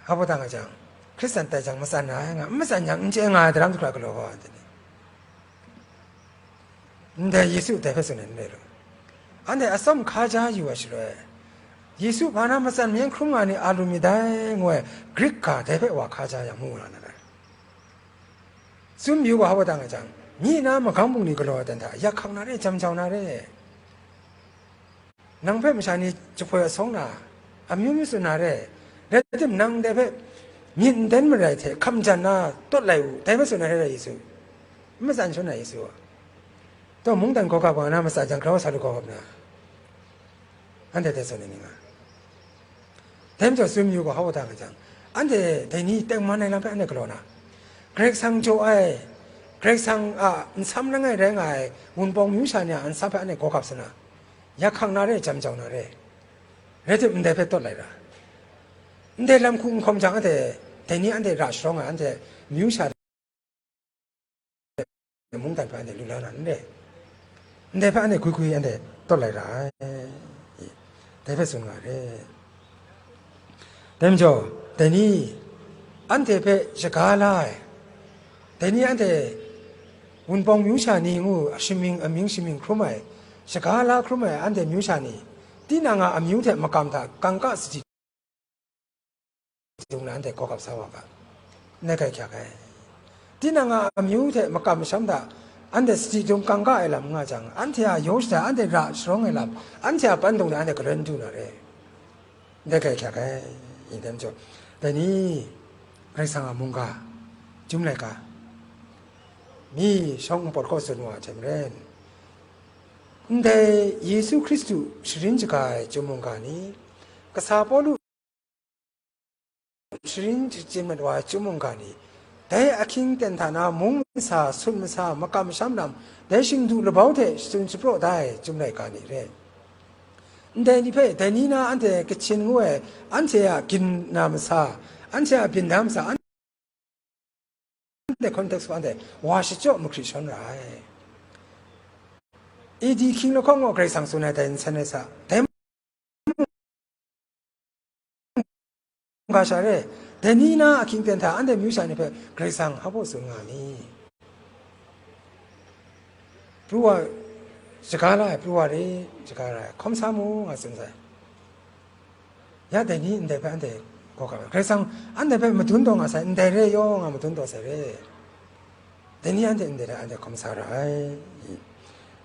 hpa dang jang, Hkristan tai jang matsan ra ai nga, n matsan yang n chye nga ai daram hkra galaw wa ai ni. Ndai Yesu dai hpe tsun ai n rai lu. Anhte atsawm hkaja yu ai shaloi, Yesu hpa na matsan myen hkrum nga ni a lu myit dai, ngu ai Grik ga dai hpe wa hkaja yang mu na na rai. Tsun yu ga hpa dang ai jang, myi na magam bungli galaw ai dan hta, yak hkak na re, jam jau na re. Nang hpe masha ni jahpoi asawng na, amyu myu tsun na re, rai tim nang dai hpe myit n ten marai hte hkam jan na tawt lai u, dai hpe tsun na re, Yesu. N matsan shangun na Yesu a. Taw mungdan gaw gap wa na matsan jang, grau sa lu gaw gap na, anhte dai tsun ai ni nga. Dai majaw tsun yu ga hpa dang ai jang, anhte dai ni tengman ai lam hpe anhte galaw na, Karai Kasang jaw ai, Karai Kasang a nsam langai rai nga ai Wunpawng myu sha ni a nsam hpe anhte gaw gap sa na, yak hkak na re, jam jau na re, rai tim ndai hpe tawt lai ra. Ndai lam hku n hkawm jang, anhte dai ni anhte ra sharawng ai, anhte myu sha mungdan hpe anhte lu la na n re. Ndai hpe anhte gwi gwi anhte tawt lai ra ai. Dai hpe tsun nga re. Dai majaw, dai ni anhte hpe shaga la ai, dai ni anhte Wunpawng myu sha ni ngu shamying, amying shamying hkrum ai, shaga la hkrum ai anhte myu sha ni, tinang a amyu hte makam hta kangka sadi dung na anhte gaw gap sa wa ga, ndai grai hkyak ai. Tinang a amyu hte makam masham hta anhte sadi dung kangka ai lam n nga jang, anhte a yaw shada, anhte ra sharawng ai lam, anhte a pandung hta anhte galoi n du na re. Ndai grai hkyak ai, yin dai majaw, dai ni, Karai Kasang a mungga, Chyum laika, mi shawng npawt kaw tsun wa ai hte maren, ndai Yesu Hkristu sharin shaga ai chyum mungga ni, kasa Pawlu sharin shachyen mat wa ai chyum mungga ni, dai ahkying ten hta na mung masa, sut masa, makam masham lam, dai shingdu labau hte shatun shapraw da ai Chyum laika ni re. Ndai ni hpe, dai ni na anhte Kachin ngu ai, anhte a gin na masa, anhte a byin da masa, anhte context hpa anhte wa shachyaw mahkri shawn ra ai. A D hkying lahkawng gaw Karai Kasang tsun ai dai nsen ai sa, dai mung ga sha re, dai ni na ahkying ten hta anhte myu sha ni hpe Karai Kasang hpa tsun nga ni? Pru wa, shaga la ai, pru wa re, shaga la ai, hkawm sa mu, nga tsun sai. Ya dai ni ndai hpe anhte gaw ga, Karai Kasang anhte hpe madun taw nga sai, ndai re yaw nga madun taw sai re. Dai ni anhte ndai hta anhte hkawm sa ra ai.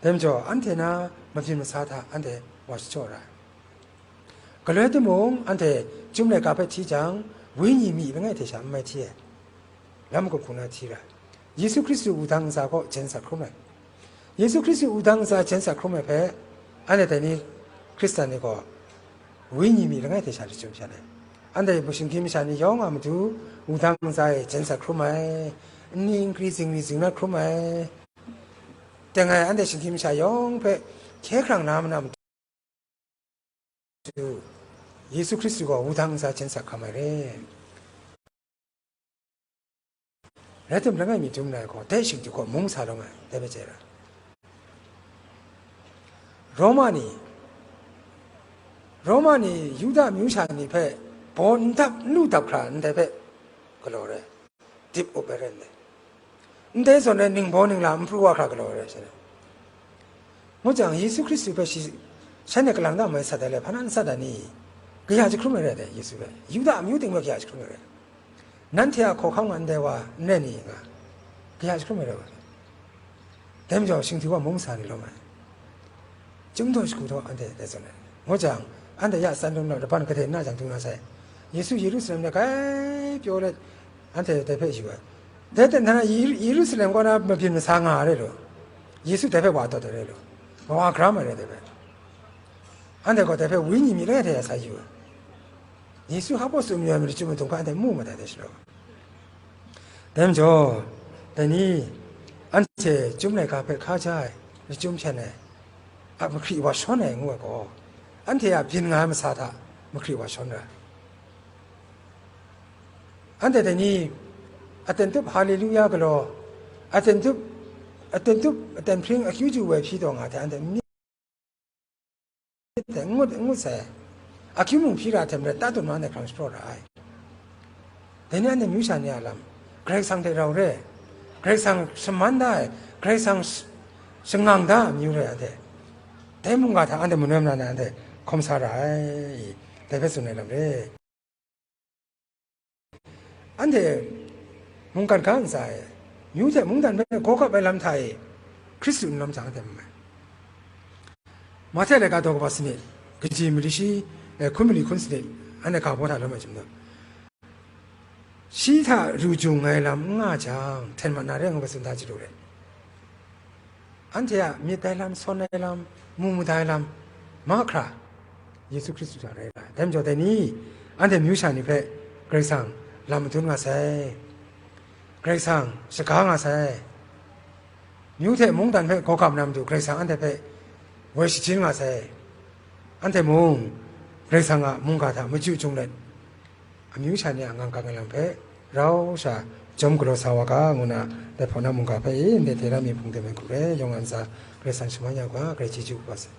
Dai majaw, anhte na mabyin masa hta anhte wa shachyaw ra ai. Galoi timung, anhte Chyum laika hpe hti jang, Wenyi myi langai hte sha n mai hti ai. Lam magup hku na hti ra ai. Yesu Hkristu wudang ntsa gaw jen sat hkrum ai. Yesu Hkristu wudang ntsa jen sat hkrum ai hpe, anhte dai ni Hkristan ni gaw, Wenyi myi langai hte sha lachyum sha ai. Anhte shinggyim masha ni yawng a matu wudang ntsa e jen sat hkrum ai, nni nkri zingri zingrat hkrum ai, teng ai anhte shinggyim masha yawng hpe hkye hkrang na ma na matu, Yesu Hkristu gaw wudang ntsa jen sat hkam ai re. Rai tim, langai mi dum na ai gaw, dai shingdu gaw mung sa lawm ai, dai hpe chye ra. Roma ni, Roma ni Yuda amyu sha ni hpe baw n dap, n lu dap hkra ndai hpe galaw ai, dip up ai rai ndai. Ndai zawn e ningbaw ningla n pru wa hkra galaw ai rai, shanhte. Ngu jang, Yesu Hkristu hpe shi, shanhte kalang da mai sat ai le, hpa na n sat ai ni? Kaya jahkrum ai rai dai, Yesu hpe. Yuda amyu ting hpe kaya jahkrum ai rai. Nanhte a hkawhkam nga ndai wa n rai ni nga? Kaya jahkrum ai rai wa. Dai majaw, shingdu wa mung sa ni lawm ai. Chyum daw shagu daw anhte dai zawn ai. Ngu jang, anhte ya san lung law, laban gade n na jang du na sai. Yesu Yerusalem de grai pyaw let, anhte dai hpe yu ai. Dai ten hta na Yeru-, Yerusalem kaw na mabyin masa nga ai rai lu, Yesu dai hpe wa dawt ai rai lu, wa gram ai rai dai hpe. Anhte gaw dai hpe Wenyi myi langai hte ya sa yu ai. Yesu hpa tsun mayu ai matu chyum madung hpe anhte mu ma dai dai shadaw. Dai majaw, Dai ni, anhte chyum laika hpe hkaja ai, lachyum hpyen ai, a mahkri wa shawn ai ngu ai gaw, anhte a byin nga ai masa hta mahkri wa shawn ra ai. Anhte dai ni, aten tup haleluya galaw, aten tup, aten tup, aten hpring akyu ju wai hpyi taw nga hte anhte myit hte n ngut, n ngut sai, akyu mung hpyi ra hte maren, ta dun wa anhte hkrang shapraw ra ai. Dai ni anhte myu sha ni a lam, Karai Kasang hte rau re, Karai Kasang shaman da ai, Karai Kasang sh-, shangang da ai amyu re anhte. Dai mungga hta anhte manoi mana na anhte hkawm sa ra ai, dai hpe tsun ai lam re. Anhte mungkan ga ntsa e, myu hte mungdan hpe gaw kap ai lam hta e, Hkristu n lawm jang anhte n mai. Mahte laika daw kaba sanit, kaji mali shi, eh, hkun mali hkun sanit, anhte ga baw hta lawm ai chyum dai. Shi hta ru jung ai lam n nga jang, hten mat na re ngu hpe tsun da chyalu re. Anhte a myit ai lam, sawn ai lam, mu madai lam, mahkra Yesu Hkristu hta rai nga ai. Dai majaw dai ni, anhte myu sha ni hpe Karai Kasang lam madun nga sai, Karai Kasang shaga nga sai, myu hte mungdan hpe gaw kap na matu Karai Kasang anhte hpe woi shajin nga sai, anhte mung Karai Kasang a mungga hta machyu jung let, amyu sha ni a ngang kang ai lam hpe rau sha jawm galaw sa wa ga, ngu na dai hpawng na mungga hpe e ndai hte na mi hpung de me hku re, yawng a ntsa Karai Kasang shaman ya u ga, Karai chyeju kaba sai.